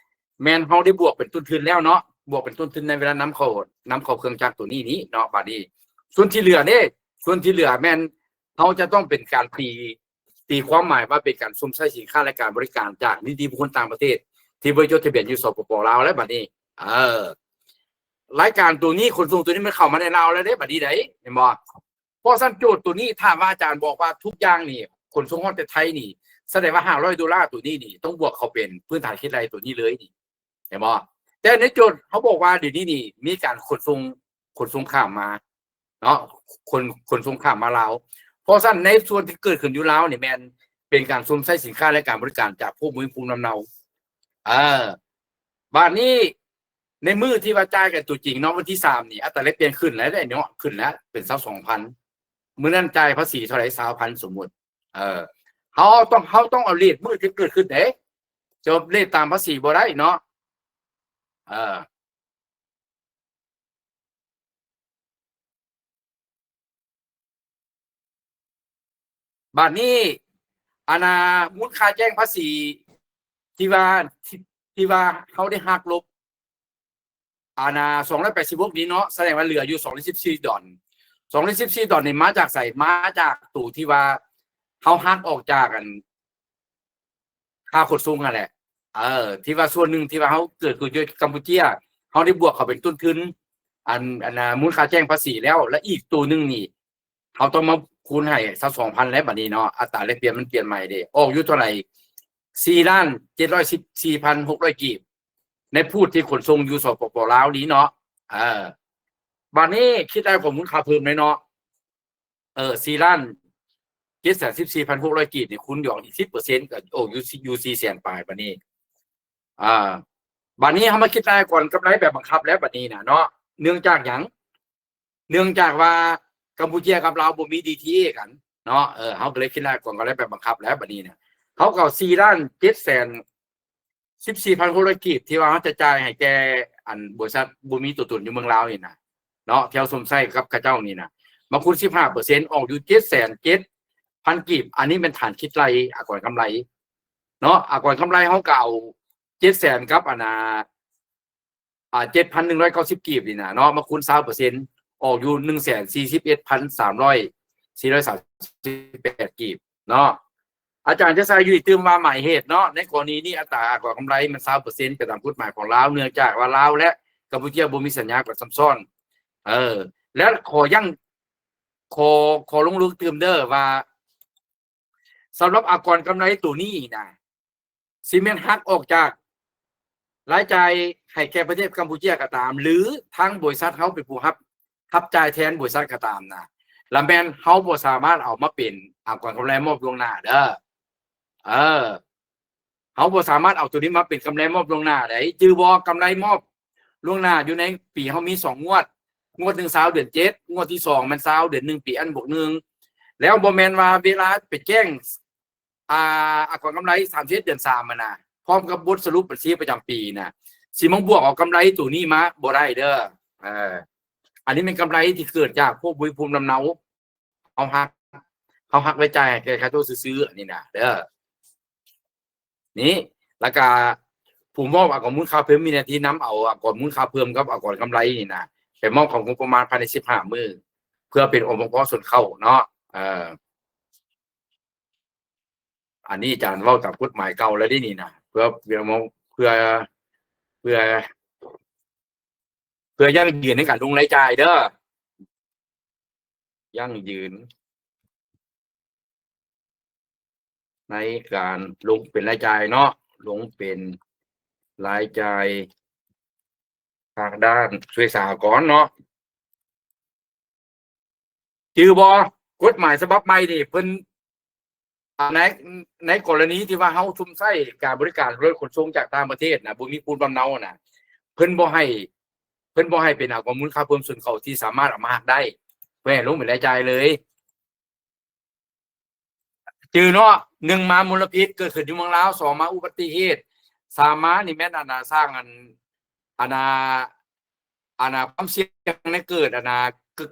ແມ່ນເຮົາໄດ້ບວກເປັນຕົ້ນທຶນແລ້ວເນາະ, ບວກເປັນຕົ້ນທຶນໃນເວລານຳເຂົ້າ ນຳເຂົ້າເຄື່ອງຈັກໂຕນີ້ນີ້ເນາະ. ບາດນີ້ສ່ວນທີ່ເຫຼືອເດ້ ສ່ວນທີ່ເຫຼືອແມ່ນເຮົາຈະຕ້ອງເປັນການຕີ ຕີຄວາມໝາຍວ່າເປັນການຊົມໃຊ້ສິນຄ້າ ແລະ ການບໍລິການຈາກນິຕິບຸກຄົນຕ່າງປະເທດທີ່ບໍ່ໄດ້ຈົດທະບຽນຢູ່ ສປປ ລາວ ແລ້ວບາດນີ້ ເອີ ລາຍການໂຕນີ້ ຂົນສົ່ງໂຕນີ້ມັນເຂົ້າມາໃນລາວແລ້ວເດ້ ບາດນີ້ໃດ ເຫັນບໍ່? ເພາະຊັ້ນໂຈດໂຕນີ້ ຖ້າວ່າອາຈານບອກວ່າທຸກຢ່າງນີ້ຂົນສົ່ງຮອດແຕ່ໄທນີ້ ສະແດງວ່າຫ້າຮ້ອຍໂດລາໂຕນີ້ນີ້ ຕ້ອງບວກເຂົ້າເປັນພື້ນຖານຄິດໄລ່ໂຕນີ້ເລີຍນີ້ ເຫັນບໍ່? ແຕ່ໃນໂຈດເຮົາບອກວ່າດຽວນີ້ນີ້ມີການຂົນສົ່ງ ຂົນສົ່ງຂ້າມມາເນາະ ຂົນ ຂົນສົ່ງຂ້າມມາລາວ. ເພາະຊັ້ນໃນສ່ວນທີ່ເກີດຂຶ້ນຢູ່ລາວນີ້ແມ່ນເປັນການຊົມໃຊ້ສິນຄ້າ ແລະ ການບໍລິການຈາກຜູ້ບໍ່ມີພູມລຳເນົາ. ເອີ ບາດນີ້ໃນມື້ທີ່ວ່າຈ່າຍກັນຕົວຈິງເນາະ ວັນທີສາມນີ້ ອັດຕາແລກປ່ຽນຂຶ້ນແລ້ວເດ້ເນາະ ຂຶ້ນແລ້ວເປັນຊາວສອງພັນ. ມື້ນັ້ນຈ່າຍພາສີເທົ່າໃດ? ຊາວພັນ ສົມມຸດ. ເອີ ເຮົາຕ້ອງ ເຮົາຕ້ອງເອົາເຣດມື້ທີ່ເກີດຂຶ້ນເດ້ ຈະເອົາເຣດຕາມພາສີບໍ່ໄດ້ເນາະ. ເອີ ບາດນີ້ ອັນນ່າ ມູນຄ່າແຈ້ງພາສີທີ່ວ່າ ທີ່ ທີ່ວ່າເຮົາໄດ້ຫັກລົບ ອັນນ່າ ສອງຮ້ອຍແປດສິບຫົກນີ້ເນາະ ສະແດງວ່າເຫຼືອຢູ່ສອງຮ້ອຍສິບສີ່ດອນ. ສອງຮ້ອຍສິບສີ່ດອນນີ້ມາຈາກໃສ? ມາຈາກໂຕທີ່ວ່າເຮົາຫັກອອກຈາກ ອັນ ຄ່າຂົນສົ່ງຫັ້ນແຫຼະ ເອີ ທີ່ວ່າສ່ວນໜຶ່ງທີ່ວ່າເຮົາເກີດຂຶ້ນຢູ່ກຳປູເຈຍ ເຮົາໄດ້ບວກເຂົ້າເປັນຕົ້ນທຶນ ອັນ ອັນນ່າ ມູນຄ່າແຈ້ງພາສີແລ້ວ ແລະ ອີກໂຕໜຶ່ງນີ້ ເຮົາຕ້ອງມາຄູນໃຫ້ຊາວສອງພັນແລ້ວບັດນີ້ເນາະ. ອັດຕາແລກປ່ຽນມັນປ່ຽນໃໝ່ເດ້ ອອກຢູ່ເທົ່າໃດ? ສີ່ລ້ານເຈັດຮ້ອຍສິບສີ່ພັນຫົກຮ້ອຍກີບ ໃນພູດທີ່ຂົນສົ່ງຢູ່ ສປປ ລາວນີ້ເນາະ. ເອີ ບາດນີ້ຄິດໄລ່ຂອງມູນຄ່າເພີ່ມແລ້ວເນາະ. ເອີ ສີ່ລ້ານເຈັດແສນສິບສີ່ພັນຫົກຮ້ອຍກີບນີ້ ຄູນດອກອີກສິບເປີເຊັນ ກໍ ໂອ້ ຢູ່ ຢູ່ສີ່ແສນປາຍບາດນີ້. ອ່າ ບາດນີ້ເຮົາມາຄິດລາຍອາກອນກຳໄລແບບບັງຄັບແລ້ວບາດນີ້ນະເນາະ. ເນື່ອງຈາກຫຍັງ? ເນື່ອງຈາກວ່າກຳປູເຈຍກັບລາວບໍ່ມີ ດີທີເອ ກັນເນາະ. ເອີ ເຮົາກໍເລີຍຄິດລາຍອາກອນກຳໄລແບບບັງຄັບແລ້ວບາດນີ້ນະ. ເຮົາກໍເອົາສີ່ລ້ານເຈັດແສນສິບສີ່ພັນຫົກຮ້ອຍກີບ ທີ່ວ່າເຮົາຈະຈ່າຍໃຫ້ແກ່ ອັນ ບໍລິສັດບໍ່ມີຕົວຕົນຢູ່ເມືອງລາວນີ້ນະ ເນາະ ທີ່ເຮົາຊົມໃຊ້ກັບເຂົາເຈົ້ານີ້ນະ ມາຄູນສິບຫ້າເປີເຊັນ ອອກຢູ່ເຈັດແສນເຈັດພັນກີບ. ອັນນີ້ແມ່ນຖານຄິດໄລ່ອາກອນກຳໄລເນາະ. ອາກອນກຳໄລເຮົາກໍເອົາເຈັດແສນກັບ ອັນນ່າ ອ່າ ເຈັດພັນໜຶ່ງຮ້ອຍເກົ້າສິບກີບນີ້ນະເນາະ ມາຄູນຊາວເປີເຊັນ ອອກຢູ່ໜຶ່ງແສນສີ່ສິບເອັດພັນສາມຮ້ອຍ ສີ່ຮ້ອຍສາມສິບແປດກີບເນາະ. ອາຈານຈະໃສ່ຢູ່ອີກຕື່ມວ່າໝາຍເຫດເນາະ ໃນກໍລະນີນີ້ອັດຕາອາກອນກຳໄລມັນຊາວເປີເຊັນໄປຕາມກົດໝາຍຂອງລາວ ເນື່ອງຈາກວ່າລາວ ແລະ ກຳປູເຈຍບໍ່ມີສັນຍາກັນຊ້ຳຊ້ອນ. ເອີ ແລະ ຂໍຍັງ ຂໍ ຂໍລົງເລິກຕື່ມເດີວ່າ ສຳລັບອາກອນກຳໄລໂຕນີ້ນະ ຊິແມ່ນຫັກອອກຈາກລາຍຈ່າຍໃຫ້ແກ່ປະເທດກຳປູເຈຍກໍຕາມ ຫຼື ທາງບໍລິສັດເຮົາເປັນຜູ້ຮັບ ຮັບຈ່າຍແທນບໍລິສັດກໍຕາມນະ ລະແມ່ນເຮົາບໍ່ສາມາດເອົາມາເປັນອາກອນກຳໄລມອບລ່ວງໜ້າເດີ. ເອີ ເຮົາບໍ່ສາມາດເອົາໂຕນີ້ມາເປັນກຳໄລມອບລ່ວງໜ້າໄດ້. ຈື່ບໍ່? ກຳໄລມອບລ່ວງໜ້າຢູ່ໃນປີເຮົາມີສອງງວດ, ງວດໜຶ່ງຊາວເດືອນເຈັດ, ງວດທີສອງແມ່ນຊາວເດືອນໜຶ່ງປີ ອັນ ບວກໜຶ່ງ. ແລ້ວບໍ່ແມ່ນວ່າເວລາໄປແຈ້ງ ອ່າ ອາກອນກຳໄລສາມສິບເອັດເດືອນສາມຫັ້ນນະ ພ້ອມກັບບົດສະຫຼຸບບັນຊີປະຈຳປີນະ ຊິມາບວກເອົາກຳໄລໂຕນີ້ມາບໍ່ໄດ້ເດີ. ເອີ ອັນນີ້ແມ່ນກຳໄລທີ່ເກີດຈາກພວກບໍ່ມີພູມລຳເນົາ ເຮົາຫັກ ເຮົາຫັກລາຍຈ່າຍໃຫ້ແກ່ເຂົາເຈົ້າຊື່ໆ ອັນນີ້ນະເດີ. ນີ້ ແລ້ວກະຜູ້ມອບອາກອນມູນຄ່າເພີ່ມມີໜ້າທີ່ນຳເອົາອາກອນມູນຄ່າເພີ່ມກັບອາກອນກຳໄລນີ້ນະ ໄປມອບເຂົ້າງົບປະມານພາຍໃນສິບຫ້າມື້ ເພື່ອເປັນອົງປະກອບສ່ວນເຂົ້າເນາະ. ເອີ ອັນນີ້ອາຈານເວົ້າຕາມກົດໝາຍເກົ່າແລ້ວເດ້ນີ້ນະ ເພື່ອ ເພື່ອ ເພື່ອ ເພື່ອ ເພື່ອຢັ້ງຢືນໃນການລົງລາຍຈ່າຍເດີ ຢັ້ງຢືນໃນການລົງເປັນລາຍຈ່າຍເນາະ ລົງເປັນລາຍຈ່າຍທາງດ້ານສຸລິສາອາກອນເນາະ. ຈື່ບໍ່? ກົດໝາຍສະບັບໃໝ່ນີ້ເພິ່ນ ໃນ ໃນກໍລະນີທີ່ວ່າເຮົາຊົມໃຊ້ການບໍລິການລົດຂົນສົ່ງຈາກຕ່າງປະເທດນະ ບໍ່ມີພູມລຳເນົານະ ເພິ່ນບໍ່ໃຫ້ ເພິ່ນບໍ່ໃຫ້ເປັນອາກອນມູນຄ່າເພີ່ມສ່ວນເຂົ້າທີ່ສາມາດເອົາມາຫັກໄດ້ ເພິ່ນໃຫ້ລົງເປັນລາຍຈ່າຍເລີຍ. ຈື່ເນາະ ໜຶ່ງມາມົນລະພິດເກີດຂຶ້ນຢູ່ເມືອງລາວ, ສອງມາອຸບັດຕິເຫດ, ສາມມານີ້ແມ່ນອັນນ່າ ສ້າງອັນ ອັນນ່າ ອັນນ່າ ຄວາມສ່ຽງໃນເກີດ ອັນນ່າ ເກີດ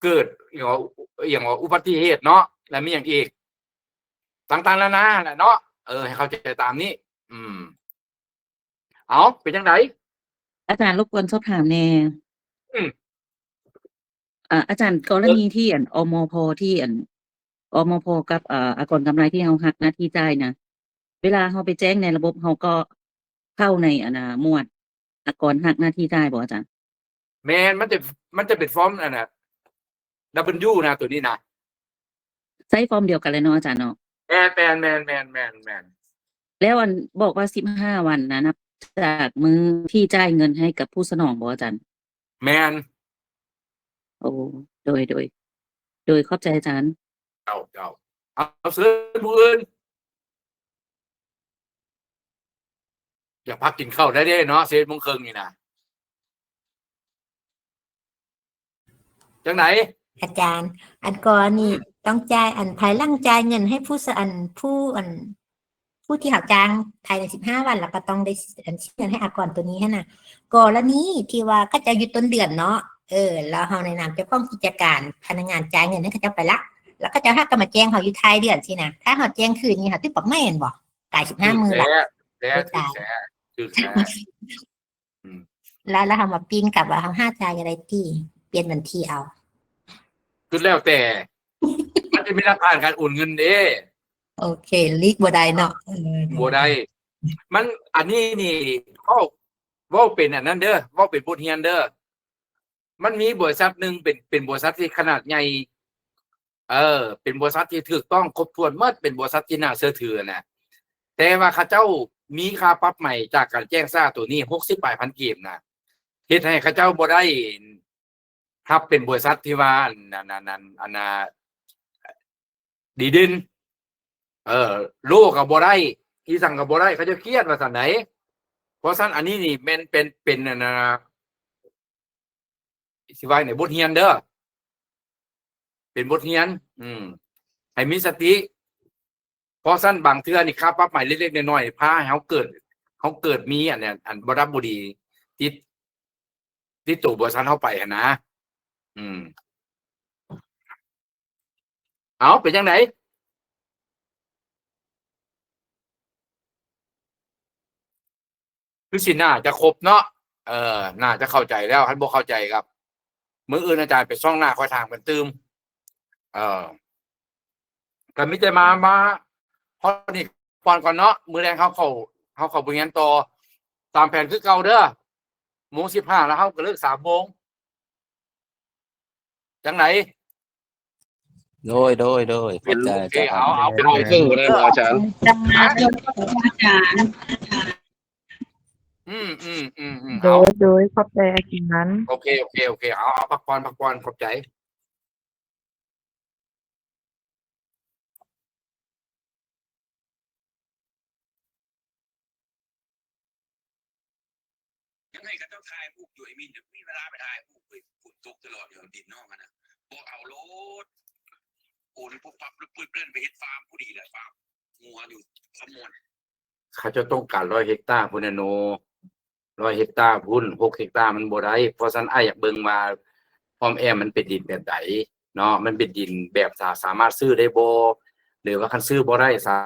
ເກີດ ອີ່ຫຍັງວ່າ ອີ່ຫຍັງວ່າ ອຸບັດຕິເຫດເນາະ ແລ້ວມີຫຍັງອີກ ຕ່າງໆນານາແຫຼະເນາະ. ເອີ ໃຫ້ເຂົ້າໃຈຕາມນີ້. ອືມ ເອົາ ເປັນຈັ່ງໃດ? ອາຈານ ລົບກວນສອບຖາມແດ່. ອືມ ອາ ອາຈານ ກໍລະນີທີ່ ອັນ ອມພ ທີ່ ອັນ ອມພ ກັບ ອາ ອາກອນກຳໄລທີ່ເຮົາຫັກໜ້າທີ່ຈ່າຍນະ ເວລາເຮົາໄປແຈ້ງໃນລະບົບ ເຮົາກໍເຂົ້າໃນ ອັນນ່າ ໝວດອາກອນຫັກໜ້າທີ່ຈ່າຍບໍ່ອາຈານ? ແມ່ນ ມັນຈະ ມັນຈະເປັນຟອມ ອັນນ່າ ດັບເບິນຢູນະ ໂຕນີ້ນະ. ໃຊ້ຟອມດຽວກັນເລີຍເນາະອາຈານເນາະ? ແມ່ນໆໆໆ. ແລ້ວອັນ ບອກວ່າສິບຫ້າວັນນະ ນັບຈາກມື້ທີ່ຈ່າຍເງິນໃຫ້ກັບຜູ້ສະໜອງບໍ່ອາຈານ? ແມ່ນ. ໂອ້ ໂດຍ ໂດຍ ໂດຍ ຂອບໃຈອາຈານ. ເຈົ້າ ເຈົ້າ. ເອົາ ເຊີນຜູ້ອື່ນ. ຢາກພັກກິນເຂົ້າໄດ້ເດ້ເນາະ ສິບເອັດໂມງເຄິ່ງນີ້ນະ. ຈັ່ງໃດ? ອາຈານ ອັນກໍນີ້ ອືມ ຕ້ອງຈ່າຍ ອັນ ພາຍຫຼັງຈ່າຍເງິນໃຫ້ຜູ້ສະ ອັນ ຜູ້ ອັນ ຜູ້ທີ່ເຮົາຈ້າງພາຍໃນສິບຫ້າວັນ ແລ້ວກໍຕ້ອງໄດ້ ອັນ ເຊັນໃຫ້ອາກອນໂຕນີ້ຫັ້ນນະ. ກໍລະນີທີ່ວ່າເຂົາເຈົ້າຢຸດຕົ້ນເດືອນເນາະ ເອີ ແລ້ວເຮົາໃນນາມເຈົ້າຂອງກິດຈະການ ພະນັກງານຈ່າຍເງິນໃຫ້ເຂົາເຈົ້າໄປລະ ແລ້ວເຂົາເຈົ້າຫາກໍມາແຈ້ງເຮົາຢູ່ທ້າຍເດືອນຊີ້ນະ. ຖ້າເຮົາແຈ້ງຄືນນີ້ ເຮົາຖືກປັບໃໝແມ່ນບໍ່? ຕາຍສິບຫ້າມື້ລະ. ຖືກແທ້ ຖືກແທ້ ຖືກແທ້. ອືມ ແລ້ວ ແລ້ວເຮົາມາປີ້ນກັບວ່າເຮົາຫາຈ່າຍຈັ່ງໃດຕິ ປ່ຽນບັນທີເອົາ. ສຸດແລ້ວແຕ່ ມັນຈະມີຫຼັກຖານການໂອນເງິນເດ້. ໂອເຄ ລີກບໍ່ໄດ້ເນາະ. ເອີ ບໍ່ໄດ້ ມັນ ອັນນີ້ນີ້ ເວົ້າ ເວົ້າເປັນອັນນັ້ນເດີ ເວົ້າເປັນບົດຮຽນເດີ. ມັນມີບໍລິສັດໜຶ່ງເປັນ ເປັນບໍລິສັດທີ່ຂະໜາດໃຫຍ່ ເອີ ເປັນບໍລິສັດທີ່ຖືກຕ້ອງຄົບຖ້ວນໝົດ ເປັນບໍລິສັດທີ່ໜ້າເຊື່ອຖືຫັ້ນນະ ແຕ່ວ່າເຂົາເຈົ້າມີຄ່າປັບໃໝຈາກການແຈ້ງຊ້າໂຕນີ້ຫົກສິບປາຍພັນກີບນະ ເຮັດໃຫ້ເຂົາເຈົ້າບໍ່ໄດ້ຮັບເປັນບໍລິສັດທີ່ວ່າ ອັນ ອັນ ອັນ ອັນ ອັນ ອາ ດີເດັ່ນ ເອີ ໂລກໍບໍ່ໄດ້ ອີ່ສັງກໍບໍ່ໄດ້ ເຂົາເຈົ້າຄຽດວ່າຊັ້ນໃດ. ເພາະຊັ້ນ ອັນນີ້ນີ້ແມ່ນເປັນ ເປັນ ອັນ ອາ ຊິວ່າໃນບົດຮຽນເດີ ເປັນບົດຮຽນ ອືມ ໃຫ້ມີສະຕິ. ເພາະຊັ້ນບາງເທື່ອນີ້ຄ່າປັບໃໝເລັກໆນ້ອຍໆ ພາໃຫ້ເຮົາເກີດ ເຮົາເກີດມີອັນ ອັນ ອັນບໍ່ດັບບໍ່ດີ ຕິດ ຕິດໂຕບໍລິສັດເຮົາໄປຫັ້ນນະ. ອືມ ເອົາ ເປັນຈັ່ງໃດ? ຄືຊິໜ້າຈະຄົບເນາະ ເອີ ໜ້າຈະເຂົ້າໃຈແລ້ວ. ຄັນບໍ່ເຂົ້າໃຈກໍມື້ອື່ນອາຈານໄປສ່ອງໜ້າ ຄ່ອຍຖາມກັນຕື່ມ. ເອີ ກໍມີແຕ່ມາ ມາພໍ້ນີ້ກ່ອນກ່ອນເນາະ. ມື້ແລງເຮົາເຂົ້າ ເຮົາເຂົ້າບົດຮຽນຕໍ່ຕາມແຜນຄືເກົ່າເດີ ໂມງສິບຫ້າ ແລ້ວເຮົາກໍເລີກສາມໂມງ. ຈັ່ງໃດ? ໂດຍ ໂດຍ ໂດຍ ຂອບໃຈອາຈານ. ໂອເຄ ເອົາ ເອົາ ເປັນ ເອົາເຄິ່ງກໍໄດ້ບໍ່ອາຈານ? ອາຈານ ອາຈານ ອືມ ອືມ ອືມ ອືມ ໂດຍ ເອົາ ໂດຍ ຂອບໃຈອາຈານ. ໂອເຄ ໂອເຄ ໂອເຄ ເອົາ ເອົາ ພັກຜ່ອນ ພັກຜ່ອນ ຂອບໃຈ. ຍັງໃຫ້ເຂົາເຈົ້າຖ່າຍຮູບຢູ່ ໄອ້ມິນ ຍັງມີເວລາໄປຖ່າຍຮູບເວີຍ. ຝົນຕົກຕະຫຼອດຢູ່ ດິນນ້ອງຫັ້ນນະ ບໍ່ເອົາໂລດ ໂອນປຸບປັບປຶບປຶບ ໄປເຮັດຟາມຜູ້ດີແຫຼະ ຟາມງົວຢູ່ຄຳມ່ວນ. ເຂົາເຈົ້າຕ້ອງການຮ້ອຍເຮັກຕາພຸ້ນນະໂນ ຮ້ອຍເຮັກຕາພຸ້ນ ຫົກເຮັກຕາມັນບໍ່ໄດ້. ເພາະສະນັ້ນ ອ້າຍຢາກເບິ່ງວ່າອ້ອມແອ້ມມັນເປັນດິນແບບໃດເນາະ ມັນເປັນດິນແບບສາ ສາມາດຊື້ໄດ້ບໍ່ ຫຼືວ່າຄັນຊື້ບໍ່ໄດ້ ສາ